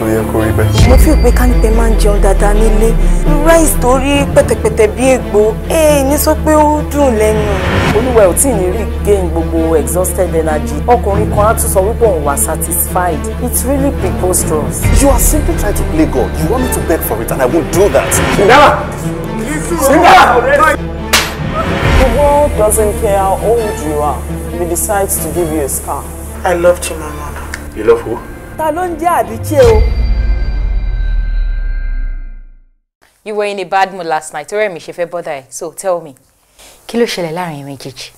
mi ló yẹ kó rí bẹ́ẹ̀. Mo fi pé kánípẹ́ máa ń jẹun dáadáa nílé. Rice tó rí pẹ̀tẹ̀pẹ̀tẹ̀ bí ègbò, ní sọ pé ó dùn lẹ́nu. Olúwa ò tí ì ní rí gain gbogbo exhausted energy. Ọkùnrin kan á tún sọ wípé òun wà satisfied. It's really preposterous. You are simply trying to play God. You want me to beg for it and I won't do that. Singala! Singala! The world doesn't care how old you are. If it decides to give you a scar. I love Chimamanda. You love who? Ta ló ń jẹ́ Àdìchẹ́ o? You were in a bad mood last night. Ọ̀rẹ́ mi ṣe fẹ́ bother ẹ. So tell me. Kí ló ṣẹlẹ̀ láàrin méjèèjì?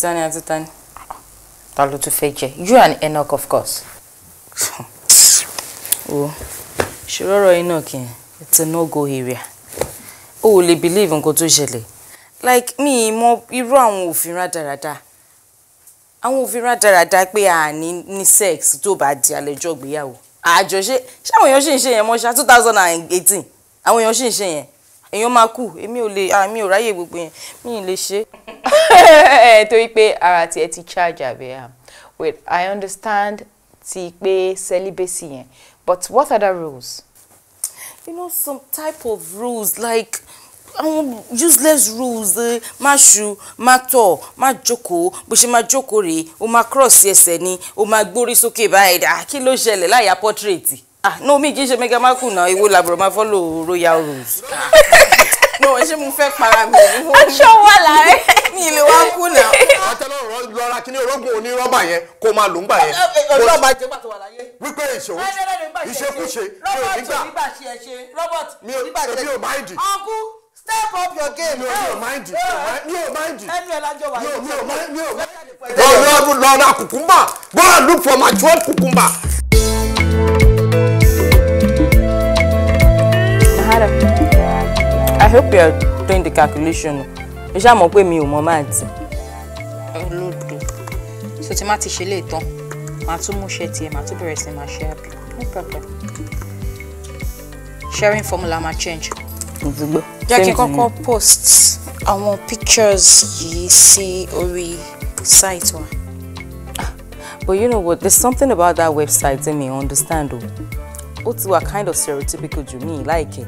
Tani àti tani. Ta ló tún fẹ́ jẹ? You and Enoch, of course. O, ṣòro ọ̀rọ̀ Enoch yẹn, it's a no-go area. O ò lè believe nǹkan tó ṣẹlẹ̀. Like mi mọ irú àwọn òfin rádaràda. Àwọn òfin rádaràda pé a ní sex tó bá di àlejò ìgbéyàwó. Àjọṣe ṣé àwọn èèyàn ṣì ń ṣe yẹn mọ́ ṣá 2018. Àwọn èèyàn ṣì ń ṣe yẹn. Èèyàn máa kú, èmi ò lè, mi ò ráyè gbogbo yẹn, mi ì lè ṣe. Torí pé ara tiẹ̀ ti charge àbí. Wait, I understand Ti pé celibacy yẹn, but what other rules? You know, some type of rules like àwọn useless rules, má ṣu, má tọ̀, má jókòó, bó ṣe má jókòó rèé, o má cross ẹsẹ̀ ni, o má gbórí sókè báyìí. Ah, kí ló ṣẹlẹ̀ láyà portrait? Ah, no, mi kì í ṣe Meghan Markle náà, ìwọ làbúrò máa follow royal rules. No, ṣé mo fẹ́ para mi? Aṣọ wà láàrẹ. Mi lè wá kú náà. Àtẹlọ́rọ̀ lọ́ra kí ní orógùn onírọ́bà yẹn kó máa lò ń gbà yẹn. Ọjọ́ máa jẹ́ pàtó wà láyé. Wípé ìṣòwò ìṣekúṣe mi ò ní gbà. Mi ò máìndì. Uncle, step up your game. Mi ò máìndì. Mi ò máìndì. Ẹnu ẹ̀ lájọ wà. Mi ò máìndì. Lọ́ra kùkúmbà. Go and look for mature cucumber. I hope you are doing the calculation. O ṣá mọ̀ pé mi ò mọ̀ maths. Olódo. So tí má ti ṣe lè tán, màá tún mú ṣe tiẹ̀, màá tún bẹ̀rẹ̀ sí máa ṣe àbí. No problem. Sharing formula máa change. Jẹ́ kí n kọ́kọ́ post àwọn pictures yìí sí orí site wa. But you know what? There's something about that website that me understand o. Ó ti wà kind of stereotypical to me, like it.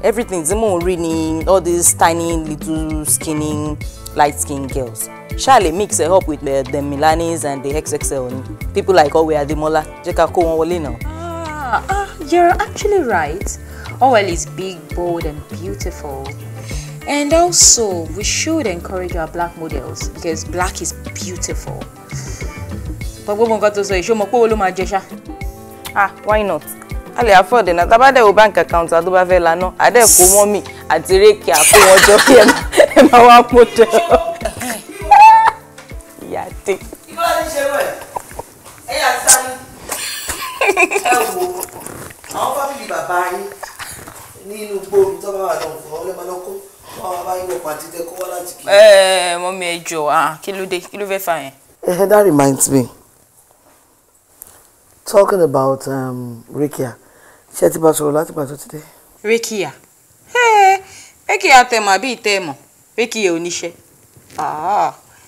Everything tí mò ń rí ni all these tiny little skinny light skin girls. Ṣá lè mix it up with the Milanis and the XXL ni. People like Owe Ademola, jẹ́ ká kó wọn wọlé náà. Ah, you're actually right. Owel is big, bold and beautiful. And also, we should encourage our black models because black is beautiful. But gbogbo nǹkan tó sọ yìí, ṣé o mọ̀ pé owó ló máa jẹ ṣá? Ah, why not? A lè afford ẹ̀ náà. Tá bá dẹ̀ wo bank account tó bá fẹ́ laná, a dẹ̀ kó mọ́mì àti rékì àkó wọn jọ kí ẹ máa wá mọ́tò. Ìyá dé. Kí ló ní ṣe rẹ̀? Ẹ̀yin àti Sani. Ẹ wo àwọn fámìlì bàbá yín nínú gbòòrò tó bá wà lọ́wọ́ fún ọlọ́mọ lọ́kọ́ wọn wá bá yín wọ̀ pàǹtí tẹ kó wá láti kí. Ẹ mọ́mì ẹ jọ̀ọ́, kí ló dé? Kí ló fẹ́ fà yẹn? That reminds me. Talking about Rekia, ṣé ti bá sọ̀rọ̀ láti pàtó ti dé? Rekia, Rekia tẹ̀mọ̀ àbí ìtẹ̀mọ̀, Rekia oníṣẹ́.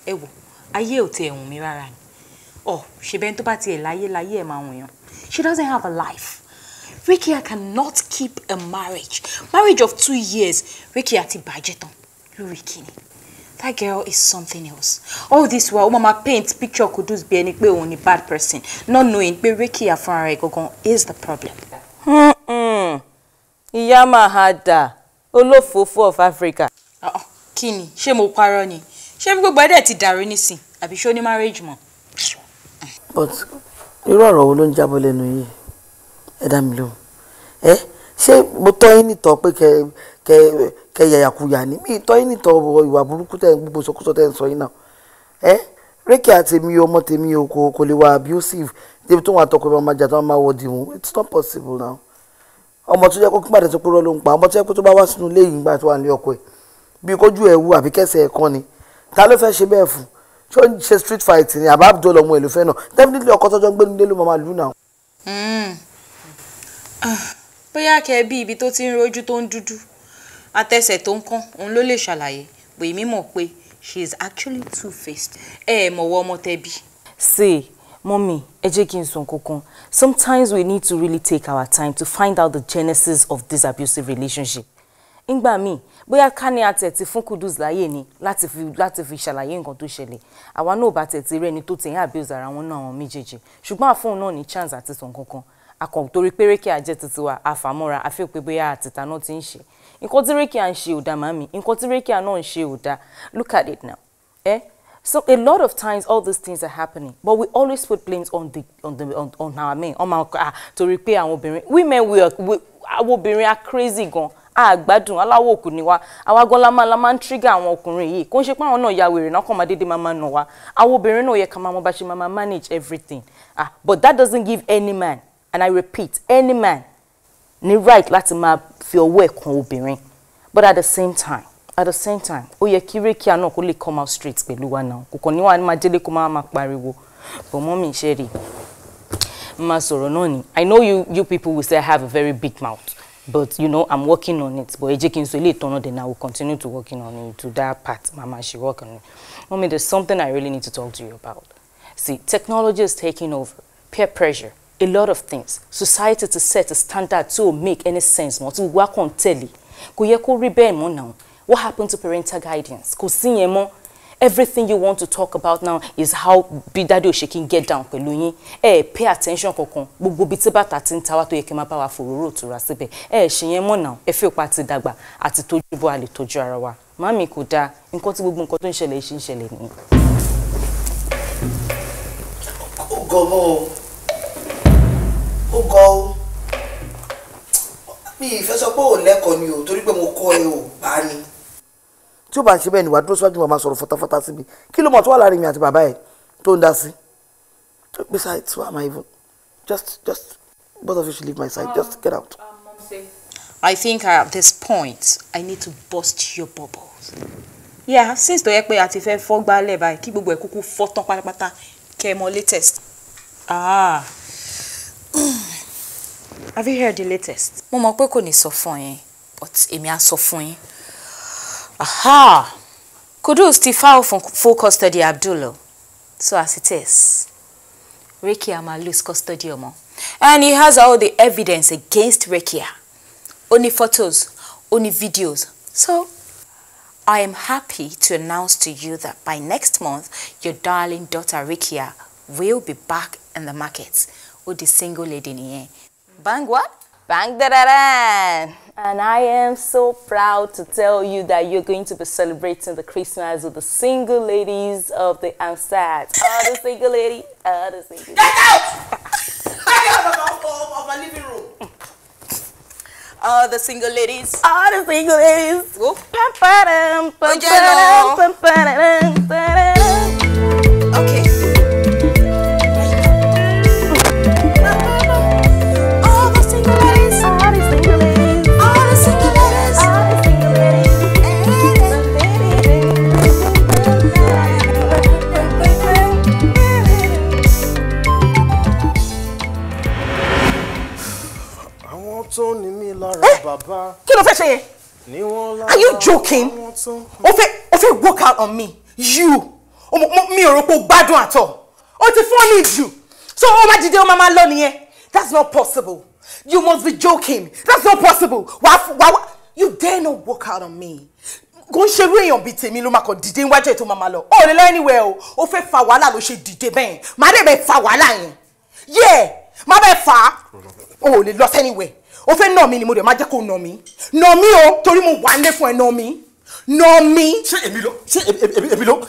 Ẹ wò, ayé ò tẹ̀ ẹ̀wùn mi rárá ni. Ọ̀ ṣe bẹ́ẹ̀ tó bá tiẹ̀ láyé láyé ẹ̀ máa wọ̀n yàn. She doesn't have a life. Rekia cannot keep a marriage. Marriage of 2 years, Rekia ti bàjẹ́ tán lórí kíni. That girl is something else. All this while, ó máa paint picture Kudus bí ẹni pé òun ni bad person, not knowing pé Rekia fúnra rẹ̀ gangan is the problem. Ìyá Mahada, olófòófó of Africa. Kí ni? Ṣé mo parọ́ ni? Ṣé gbogbo ẹ̀dẹ̀ ti dàrú nísìn? Àbí ṣó ní marriage mọ́? But irú ọ̀rọ̀ wo ló ń jábọ́ lẹ́nu yìí? Ẹ dá mi lóhùn. Ẹ ṣé mo tọ́ yín nìtọ́ pé kẹ yàyàkuyà ni? Mi tọ́ yín nìtọ́ ìwà burúkú tẹ̀ ń gbogbo sọkúsọ tẹ̀ ń sọ yín náà. Ẹ Rekia tèmi ọmọ tèmi o kò lè wà abusive débi tó wọn àtọkọ máa jà tó máa wọ dìmú. It's not possible now. Ọmọ tó jẹ́ kó kígbàdé tó pérọ́ ló ń pa, ọmọ tó jẹ́ kó tó bá wá sínú ilé yìí nígbà tó wà ní ọkọ ẹ̀ bí kójú ẹ̀ wú àbí kẹsẹ̀ ẹ̀ kan ni. Ta ló fẹ́ ṣe bẹ́ẹ̀ fún? Ṣé ó ń ṣe street fight ni àbá Abdul ọmọ ẹ̀ ló fẹ́ náà? Definitely ọkọ tọ́jọ́ ń gbé nílé ló máa lù náà. Bóyá kẹ bí ibi tó ti ń rojú tó ń dúdú àtẹsẹ̀ tó ń kán òun ló lè ṣàlàyé pé èmi mọ̀ pé she is actually two-faced. Ẹ mọ̀wọ́ ọmọ tẹbi. See, mommy, ẹ jẹ́ kí n sọ nǹkan kan. Sometimes we need to really take our time to find out the genesis of this abusive relationship. Ngbà míì, bóyá ká ní àtẹ̀tí fún Kudus láyé ni láti fi ṣàlàyé nǹkan tó ṣẹlẹ̀. Àwa náà bá tẹ̀tí rẹ́ni tó ti ń abuse ara wọn náà àwọn méjèèjì. Ṣùgbọ́n àfóun náà ní chance àti sọ nǹkan kan. Akàn torí pé Rekia jẹ́ titi wa, àfàmọ́ra, àfi pé bóyá àtìta náà ti ń ṣe. Nǹkan tí Rekia ń ṣe ò dáa màmí, nǹkan tí Rekia náà ń ṣe ò dáa. Look at it now. Eh? So a lot of times all these things are happening, but we always put blames on our men. On our torí pé àwọn obìnrin, women we àwọn obìnrin are crazy gan. A gbádùn aláwọ̀ òkú ni wá. Àwa gan la máa ń trigger àwọn ọkùnrin yìí. Kò ń ṣe pé àwọn náà ya wèrè náà kàn máa dédé máa nà wá. Àwọn obìnrin náà yẹ ká máa mọ bá ṣe máa manage everything. Ah, but that doesn't give any man, and I repeat, any man ní right láti máa fi ọwọ́ ẹ̀ kan obìnrin. But at the same time, ó yẹ kí Rekia náà kó lè come out straight pẹ̀lú wa náà. Kò kàn ní wàá máa délé kó máa pariwo. But mọ́mí ṣe rí, máa sọ̀rọ̀ náà ni. I know you people will say I have a very big mouth, but you know I'm working on it. But ẹ jẹ́ kí n sọ ilé ìtọ́nà, then I will continue to working on it to that part. Mama ṣe work on it. Mọ́mí, there's something I really need to talk to you about. See, technology is taking over. Peer pressure, a lot of things. Society to set a standard to make any sense mọ́, tí gbogbo wa kàn ń tẹ̀lé. Kò yẹ kó rí bẹ́ẹ̀ mọ́ now. What happened to parental guidance? Kò sí yẹn mọ́. Everything you want to talk about now is how bí daddy ò ṣe kí n get down pẹ̀lú yín. Ẹ pay attention kankan. Gbogbo ibi tí bàtà ti ń ta wá tó yẹ kí n máa bá wa fòróró òtura síbẹ̀. Ẹ ṣe yẹn mọ́ now. Ẹ fi òpá ti dàgbà àti tójú bọ́ a lè tọ́jú ara wa. Màmí, kò dáa. Nǹkan tí gbogbo nǹkan tó ń ṣẹlẹ̀ ṣe ń ṣẹlẹ̀ nìyẹn. Ó gọ mọ́ o, ó gọ o. Mi ì fẹ́ sọ pé ò lẹ́kọ̀ọ́ ni o, torí pé mo kọ́ ẹ ò bá ní. Tí ó bá ń ṣe bẹ́ẹ̀ ni wàá dúró síwájú, màmá sọ̀rọ̀ fọtáfọtá sí mi. Kí ló mọ̀ tó wà láàrin mi àti bàbá ẹ̀ tó ń dá sí? Besides, why am I even just both of you should leave my side. Just get out. I think at this point, I need to burst your bubbles. Yeah, since tó yẹ pé a ti fẹ́ fọ́ gbálẹ̀ báyìí, kí gbogbo ẹ̀ kúkú fọ́ tán pátápátá, kẹ́ ẹ mọ latest. Ah. Have you heard the latest? Mo mọ̀ pé kò ní sọ fún yín, but èmi á sọ fún yín. Aha! Kudus ti file for full custody Abdul o. So as it is, Rekia ma lose custody ọmọ. And he has all the evidence against Rekia. Only photos, only videos. So, I am happy to announce to you that by next month, your darling daughter Rekia will be back in the market with the single lady nìyẹn. Bang what? Bang da da da! And I am so proud to tell you that you're going to be celebrating the Christmas with the single ladies of the Amsat. All the single ladies, all the single ladies. Get out! Get out of my living room! All the single ladies. All the single ladies. Go. Pam, pam, pam, pam, pam, pam. Okay. All the single ladies. All the single ladies. All the single ladies. All the single ladies. Àwọn tó ní mí lára bàbá. Kí ló fẹ́ ṣe yẹn? Ní wọ́n lára. Are you joking? O fẹ́ work out on me? You? Mi ò rò pé o gbádùn àtọ̀. O ti fún ní jù. So o máa dìde, o máa máa lọ nìyẹn. That's not possible. You must be joking. That's not possible. Wà wà, you dare not work out on me. Kò ń ṣerú èèyàn bíi tèmi ló máa kàn dìde níwájú ẹ̀ tó máa máa lọ. O ò lè lọ anywhere o. O fẹ́ fa wàhálà ló ṣe dìde bẹ́ẹ̀. Màá dẹ̀ bẹ́ẹ̀ fa wàhálà yẹn. Yeah! Má bẹ́ẹ̀ fà á. O ò lè lọ anywhere. O fẹ́ nà mí ni, mo dẹ̀ máa jẹ́ kó nà mí. Nà mí o, torí mo wà nílé fún ẹ, nà mí. Nà mí. Ṣé èmi ló ṣé èmi ló?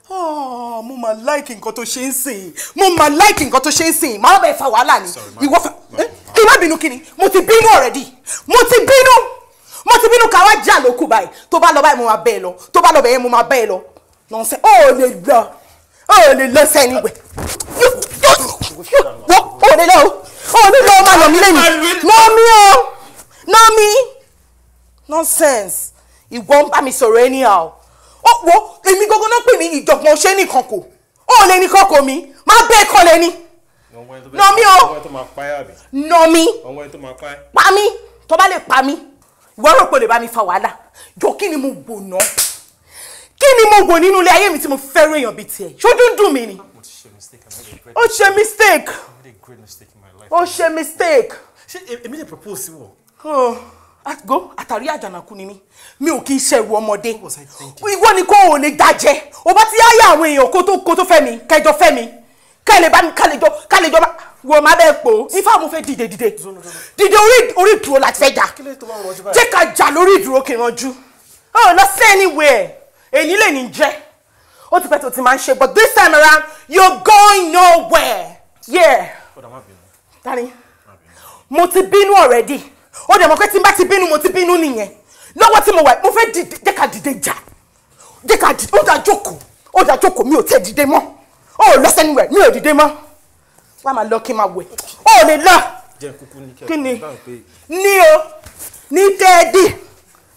Oh, mo máa like nǹkan tó ṣe ń sìn. Mo máa like nǹkan tó ṣe ń sìn. Má bẹ́ẹ̀ fa wàhálà ni. Ìwọ fa kí n má bínú kí ni? Mo ti bínú already. Mo ti bínú. Mo ti bínú, ká wá jà lókù báyìí. Tó bá lọ báyìí, mo máa bẹ́ẹ̀ lọ. Tó bá lọ bẹ́ẹ̀, mo máa bẹ́ẹ̀ lọ. Nonsense. O ò lè lọ. O ò lè lọ anywhere. Wo, o ò lè lọ o. O ò lè lọ, o máa nà mí lẹ́yìn. Nà mí o. Nà mí. Nonsense. Ìwọ ń bá mi sọ̀rọ̀ anyhow. Ó wo, èmi gógó náà pè ní ìjọ̀gbọ̀n, ṣé nìkan kò. Ó lè ní kọ́kọ́ mi. Má bẹ́ẹ̀ kọ́ lẹ́ni. Nà mí o. Ọwọ́ ẹ tó máa pa ẹ́ àbí? Nà mí. Ọwọ́ ẹ tó máa pa ẹ́. Pa mí. Tó bá lè pa mí. Ìwọ rò pé o lè bá mi fa wàhálà. Jọ, kí ni mo wò ná? Kí ni mo wò nínú ilé ayé mi tí mo fẹ́ràn èèyàn bíi tiẹ̀? Ṣojú ń dùn mí ni. Mo ti ṣe mistake and I regret. Ó ṣe mistake. I made a great mistake in my life. Ó ṣe mistake. Ṣé èmi lè propose sí wọ? Oh, go àtàrí àjànàkú ni mí. Mi ò kí ń ṣẹ̀rù ọmọdé. Ìwọ ni kò ò lè dájẹ́. O bá ti yáyà àwọn èèyàn kó tó fẹ́ mi, kẹjọ fẹ́ mi. Ká lè bá mi, ká lè jọ bá wo má bẹ́ẹ̀ pò. Ifá, mo fẹ́ dìde, dìde. Dìde, orí ìdúró láti fẹ́ jà. Jẹ́ ká jà lórí ìdúró kí n ranjú. Oh, lọ sí anywhere. Èyí lè ní jẹ́. Ó ti pẹ́ tó ti máa ń ṣe, but this time around, you're going nowhere. Yeah. Tani, mo ti bínú already. Ó dẹ̀ mọ̀ pé tí n bá ti bínú, mo ti bínú nìyẹn. Lọ́wọ́ tí mo wà, mo fẹ́ dìde, jẹ́ ká dìde jà. Jẹ́ ká dìde, ó dà jókòó, ó dà jókòó, mi ò tẹ́ dìde mọ́. Ó lọ anywhere, mi ò dìde mọ́. Wá máa lọ kí n máa wẹ̀. Ó lè lọ. Jẹ́ kúkú ní kẹ́ Kí ni? Ní o, ní tẹ́ẹ̀dì,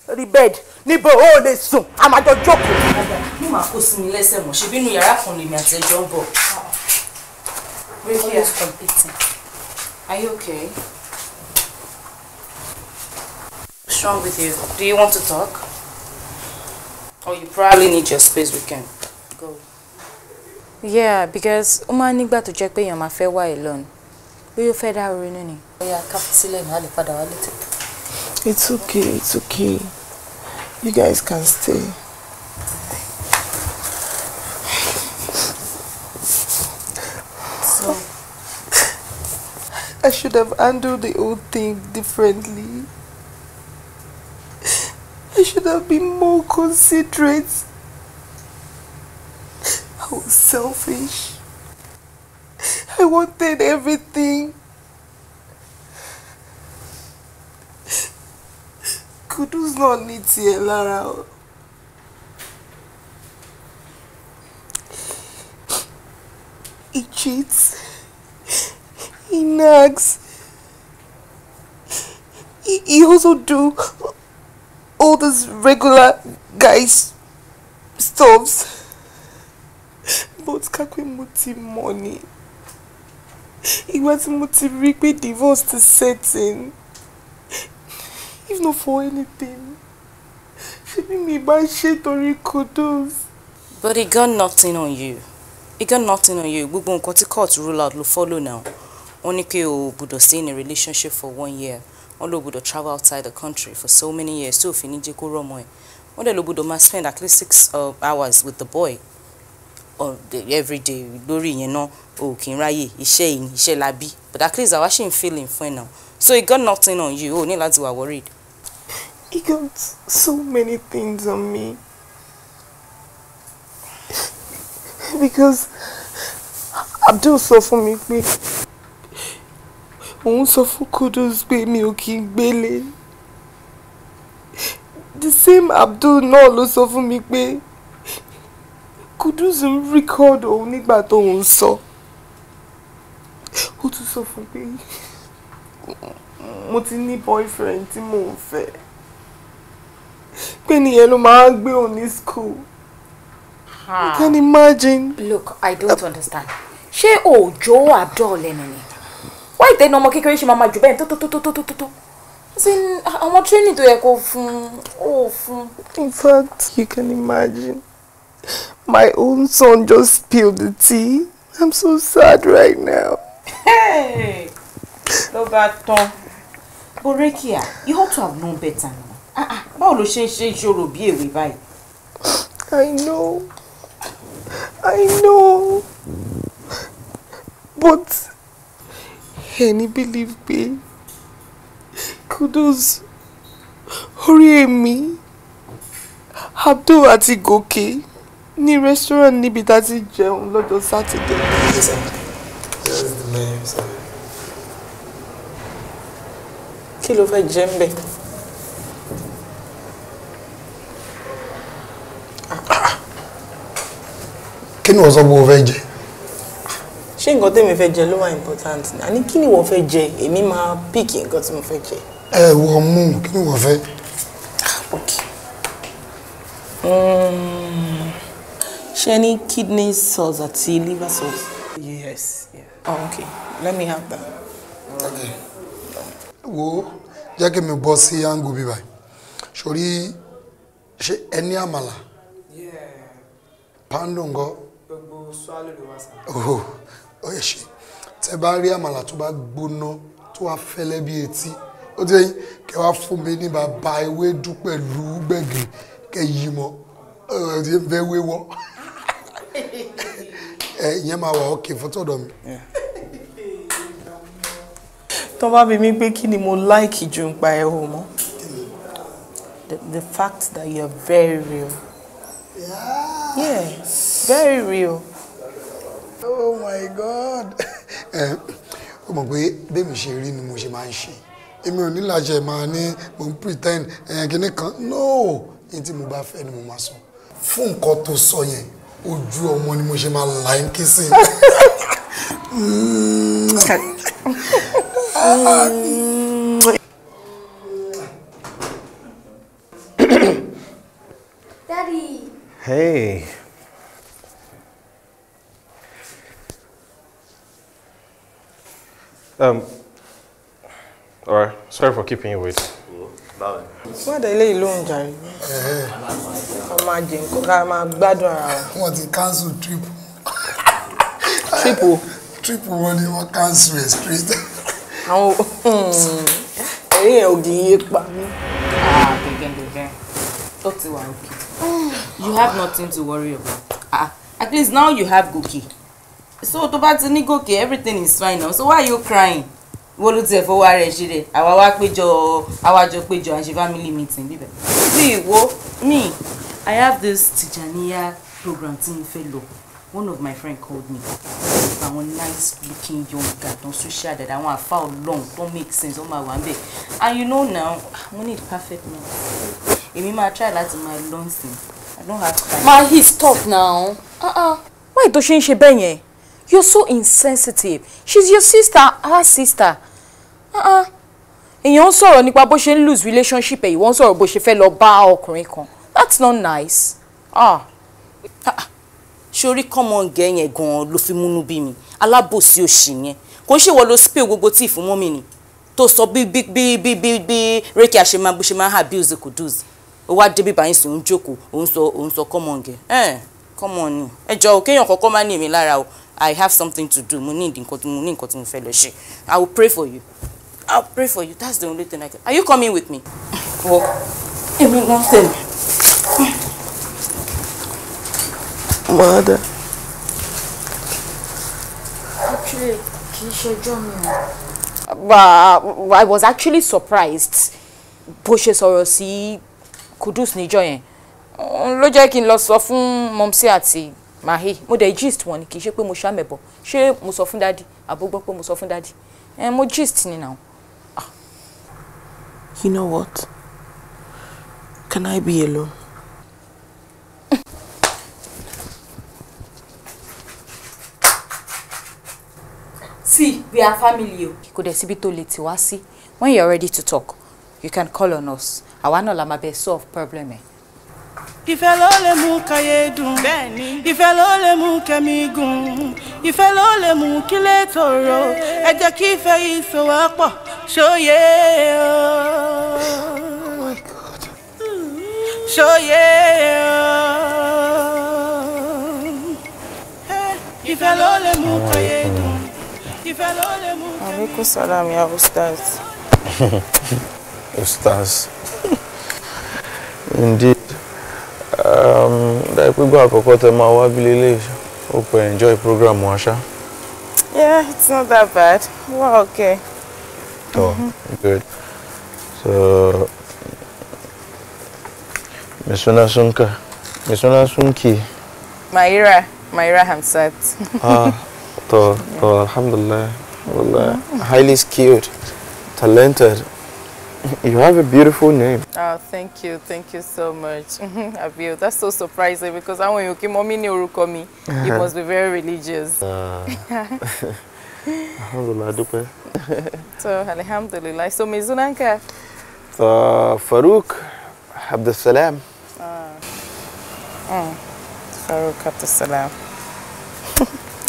lórí bed, níbo ó lè sùn, a máa jọ jókòó. Mo máa kó sí mi lẹ́sẹ̀ mọ̀, ṣe bínú yàrá kan lèmi àti ẹjọ́ ń bọ̀. Always competing. Are you okay? What's wrong with you? Do you want to talk? Or you probably need your space, we can go. Yeah, because ó máa ń nígbà tó jẹ́ pé èèyàn máa fẹ́ wà alone. Bí o fẹ́ dá orin nínú. Bóyá ká fi sílẹ̀ náà lè padà wá létí. It's okay, it's okay. You guys can stay. So, I should have handled the whole thing differently. I should have been more considerate. I was selfish. I wanted everything. Kudus náà ní tiẹ̀ lára o. He cheats. He nags. He also do all those regular guys stuffs. But kápẹ́ mo ti mọ̀ ni. Ìgbà tí mo ti rí pé divorce ti set in. If not for anything, ṣebí mi bá ṣe torí Kudus. But he got nothing on you. He got nothing on you. Gbogbo nǹkan tí court rule out ló follow now. Wọ́n ní pé o gbọ́dọ̀ stay in a relationship for 1 year. Wọ́n ló gbọ́dọ̀ travel outside the country for so many years tí òfin ní jẹ́ kó rọ́mọ ẹ̀. Wọ́n dẹ̀ ló gbọ́dọ̀ máa spend at least 6 hours with the boy every day. Lórí ìyẹn náà, o kì í ráyè iṣẹ́ yìí, iṣẹ́ la bí. But at least àwa ṣì ń feeling fún ẹ now. So he got nothing on you. O ní láti wà worried. He got so many things on me. Because Abdul sọ fún mi pé òun sọ fún Kudus pé mi ò kí ń gbélé. The same Abdul náà ló sọ fún mi pé Kudus ń record òun nígbà tó ń sọ. Ó tún sọ fún pé mo ti ní boyfriend tí mò ń fẹ́, pé nìyẹn ló máa ń gbé òun ní school. You can imagine. Look, I don't understand. Ṣé òjò Abdul lẹ́nu ni? Why tẹnu ọmọ kékeré ṣe máa ma jù bẹ́ẹ̀ tó tó tó tó tó tó tó? Ṣé àwọn training tó yẹ kó fún ó fún? In fact, you can imagine. My own son just spilled the tea. I'm so sad right now. Hey! Ló bá tán. But Rekia, you ought to have known better now. Ah ah, báwo ló ṣe ń ṣe ìṣòro bí èwe báyìí? I know. I know. But ẹni believe pé Kudus orí èmi, Abdul àti Gòkè ní restaurant níbi tá a ti jẹun lọ́jọ́ Saturday. Yes, sir. That's the name, sir. Kí ló fẹ́ jẹ ń bẹ̀? Kí ni wọ́n sọ pé o fẹ́ jẹ? Ṣé nǹkan tèmi fẹ́ jẹ ló wà important ni? Àní kí ni ìwọ fẹ́ jẹ? Èmi máa pick nǹkan tí mo fẹ́ jẹ. Ẹ wọ mú, kí ni wọ́n fẹ́? Ṣé ní kidney sauce àti liver sauce? Yes. Yeah. Oh, okay. Let me have that. Okay. Wo, jẹ́ kí mi bọ́ sí angle bíbá sórí. Ṣé ẹ ní àmàlà poundo ńkọ́? Gbogbo swallow ló wá sá. Oh, ó yẹ ṣe tẹ bá rí àmàlà tó bá gbóná, tó wá fẹ́lẹ́ bí etí, ó ti yẹn, kẹ wá fún mi ní bàbá ewédú pẹ̀lú gbẹ̀gìrì, kẹ yí mọ́ ẹ ti fẹ́ wéwọ́ ẹ, ìyẹn máa wà ókè fún tọ̀dọ̀ mi. Tó bá bi mí pé kí ni mo like jù ń pa ẹ, o mọ̀? The fact that you're very real. Yeah, very real. Oh my God. Ẹ ó mọ̀ pé bẹ́ẹ̀ mi ṣe rí ni mo ṣe máa ń ṣe. Èmi ò ní láṣẹ máa ní mo ń pretend ẹ̀yàn kìíní kan. No, ní tí mo bá fẹ́ ni mo máa sọ. Fún nǹkan tó sọ yẹn, ojú ọmọ ni mo ṣe máa là ń kí sí. Daddy. Hey. All right. Sorry for keeping you waiting. Má dá ilé ìlú òun jàre. Ká máa jẹ nǹkan, ká máa gbádùn ara wa. Wọ́n ti cancel trip. Trip o? Trip wọn ni wọ́n cancel ẹ̀ straight. Àwọn ẹ̀rín ẹ̀ ògì yé pa mí. Ah, gẹ́gẹ́ gẹ́gẹ́. Ó ti wà okay. You have nothing to worry about. Ah, at least now you have Gòkè. So tó bá ti ní Gòkè, everything is fine now. So why are you crying? Wọ́n ló tiẹ̀ fọwọ́ ara ẹ̀ ṣe rẹ̀. Àwa wá péjọ, àwa jọ péjọ, à ń ṣe family meeting bíbẹ̀. See, wo, me, I have this Tijaniya program tí mo fẹ́ lọ. One of my friend called me. Àwọn nice looking young guy tó ń social dada, àwọn àfa ọlọ́run tó make sense, wọ́n máa wà ń bẹ̀. And you know now, mo need perfect man. Èmi máa try láti máa lọ́nsìn. I don't have time. Mahi, stop now. Uh-uh. Why tó ṣe ń ṣe bẹ́ẹ̀ yẹn? You're so insensitive. She's your sister, her sister. Uh-uh. Èèyàn ń sọ̀rọ̀ nípa bó ṣe ń lose relationship ẹ̀, ìwọ ń sọ̀rọ̀ bó ṣe fẹ́ lọ bá ọkùnrin kan. That's not nice. Ah. Sórí common girl yẹn gan-an ló fi múnú bí mi. Alábòsí òṣì yẹn. Kò ń ṣèwọ ló spill gbogbo tíì fún mọ́mì ni. Tó sọ bí bí bí bí bí bí Rékì àṣemá bó ṣe máa ń abuse Kudus. Ó wá débi báyìí sí òun jókòó, òun sọ common girl. Ẹ̀ come on ni. Ẹ jọ̀ọ́ kéèyàn kọ́kọ́ má ní èmi lára o. I have something to do. Mo ní nǹkan tí mo fẹ́ lọ ṣe. I will pray for you. I will pray for you. That's the only thing I can. Are you coming with me? Wọ. Èmi gan tẹ̀lé. Mother. Actually, kì í ṣẹjọ́ mi o. But I was actually surprised bó ṣe sọ̀rọ̀ sí Kudus níjọ́ yẹn. Òun ló jẹ́ kí n lọ sọ fún Mumsy àti Mahi. Mo dẹ̀ gist wọn ni, kì í ṣe pé mo ṣàmẹ̀bọ̀. Ṣé mo sọ fún daddy? Àbó gbọ́ pé mo sọ fún daddy? Ẹ mo gist ni now. You know what? Can I be alone? See, we are family o. Kò dẹ̀ síbi tó lè tì wá sí. When you're ready to talk, you can call on us. Àwa náà la máa bẹ solve problem ẹ̀. Ìfẹ́ ló lè mú káyé dùn. Bẹ́ẹ̀ni. Ìfẹ́ ló lè mú kẹ́mi gùn. Ìfẹ́ ló lè mú kílé tòrò. Ẹ jẹ́ kí ìfẹ́ yìí so wá pọ̀. Ṣóyè o. Oh my God. Ṣóyè o. Ìfẹ́ ló lè mú káyé dùn. Ìfẹ́ ló lè mú kẹ́mi gùn. Alaikum salam ya ustaz. Ustaz. Indeed. Dáì pé gbọ́ àkọ́kọ́ tẹ máa wá bí lélẹ̀, ó pẹ̀ enjoy program wa ṣá. Yeah, it's not that bad. We're okay. Oh, good. So, Misuna Sunka, Misuna Sunki. Maira, Maira Hamsat. Ah, to, alhamdulillah, alhamdulillah. Highly skilled, talented. You have a beautiful name. Oh, thank you so much. Abil, that's so surprising because àwọn èèyàn kí mọ́mí ní orúkọ mi. You must be very religious. Alhamdulillah, dúpẹ́. So, alhamdulillah. So, me sunanka? So, Farouk Abdulsalam. Farouk Abdulsalam.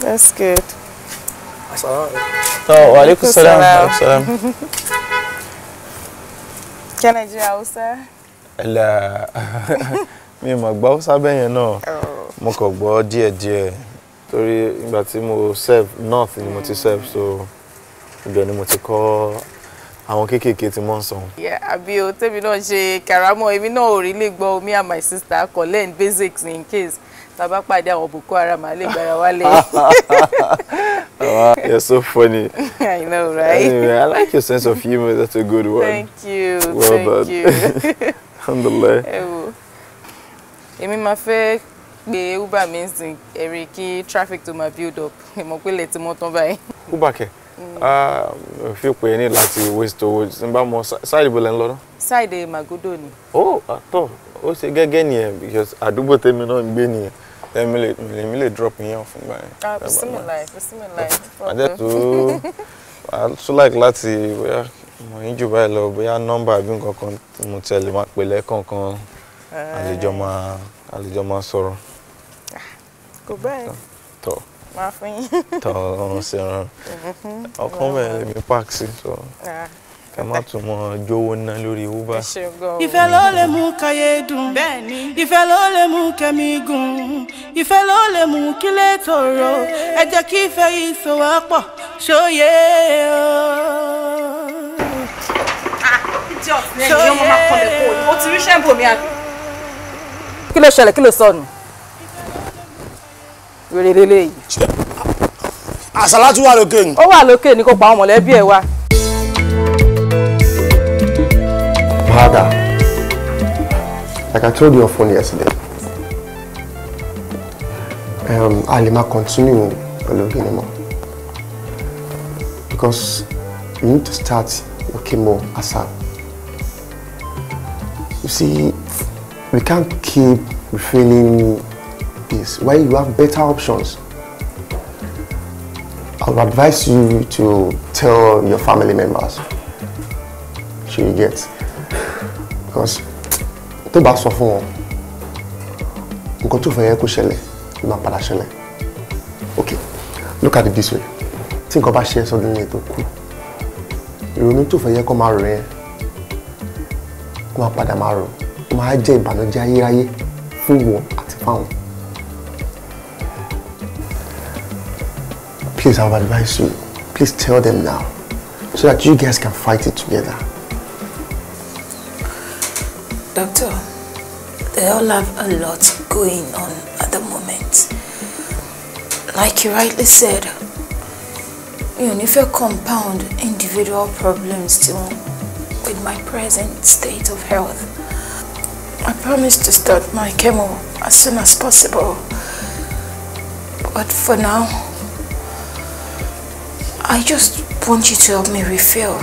That's good. So, wa alaikum salam. Wa alaikum salam. Can I do Hausa? Ẹ̀là, mi ò mọ̀ gbọ́ Hausa bẹ́ẹ̀ yẹn náà. Mo kàn gbọ́ díẹ̀díẹ̀ torí ìgbà tí mo serve, North ni mo ti serve, so ibẹ̀ ni mo ti kọ́ àwọn kéékèèké tí mo ń sọ. Yeah, àbí o, tèmi náà ṣe karamọ́, èmi náà ò really gbọ́. Me and my sister kò learn basics in case tá a bá pàdé àwọn Boko Haram, a lè gbára wálé. Wow, you're so funny. I know, right? Anyway, I like your sense of humor. That's a good one. Thank you. Well thank done. You. Alhamdulillah. Ẹ wo, èmi máa fẹ́ pé Uber mi ń sìn ẹ̀rí kí traffic tó máa build up. Ìmọ̀ pé ilẹ̀ tí mo tán báyìí. Uber kẹ̀? Ah, fi pè é ní láti waste owó. Tí n bá mọ side ibo lẹ́ ń lọ náà? Side Magodo ni. Oh, àtọ̀, ó ṣe gẹ́gẹ́ nìyẹn because àdúgbò tèmi náà ń gbé nìyẹn. Èmi lè drop yín off nígbà yẹn. Ah, bismillah, bismillah. Màá jẹ́ tó màá tún like láti bóyá mọ̀ yín jù báyìí lọ, bóyá nọ́mbà àbí nǹkan kan tí mo tẹ̀lé máa pè lẹ́ẹ̀kọ̀ọ̀kan, àlejò máa sọ̀rọ̀. Kò bẹ́ẹ̀. Tọ̀. Máa fún yín. Tọ̀, ọ̀run sí ọ̀run. Ọkàn bẹ́ẹ̀ lèmi park sí, so Ah. ẹ má tún mọ jówó ná lórí Uber. Ẹ ṣeun gan o. Ìfẹ́ ló lè mú káyé dùn. Bẹ́ẹ̀ni. Ìfẹ́ ló lè mú kẹ́mi gùn. Ìfẹ́ ló lè mú kílé tòrò. Ẹ jẹ́ kí ìfẹ́ yìí so wá pọ̀. Ṣóyè o. Idiot ní ẹni yóò máa kọlẹ̀ kó o ti rí ṣẹ́ńbò mi àbí. Kí ló ṣẹlẹ̀? Kí ló sọnù? Wèrè lélẹ́yìí. Àsálàtú wà lókè ni. Ó wà lókè ni, kò pa àwọn mọ̀lẹ́bí ẹ̀ wá. Brother, like I told you on phone yesterday, a lè máa continue pẹ̀lú kíni mọ́ because you need to start your chemo ASAP. You see, we can't keep refilling this when you have better options. I would advise you to tell your family members. So you get, because tó bá sọ fún wọn, nǹkan tó fẹ́ yẹ kó ṣẹlẹ̀ ló máa padà ṣẹlẹ̀. Okay, look at it this way. Tí nǹkan bá ṣe suddenly tó kú, ìrònú tó fẹ́ yẹ kó máa rò yẹn, kó máa padà máa rò, ó máa jẹ́ ìbànújẹ́ ayérayé fún wọn àti fáwọn. Please, I would advise you, please tell them now, so that you guys can fight it together. Doctor, they all have a lot going on at the moment. Like you rightly said, you know, if you compound individual problems to with my present state of health, I promise to start my chemo as soon as possible. But for now, I just want you to help me refill.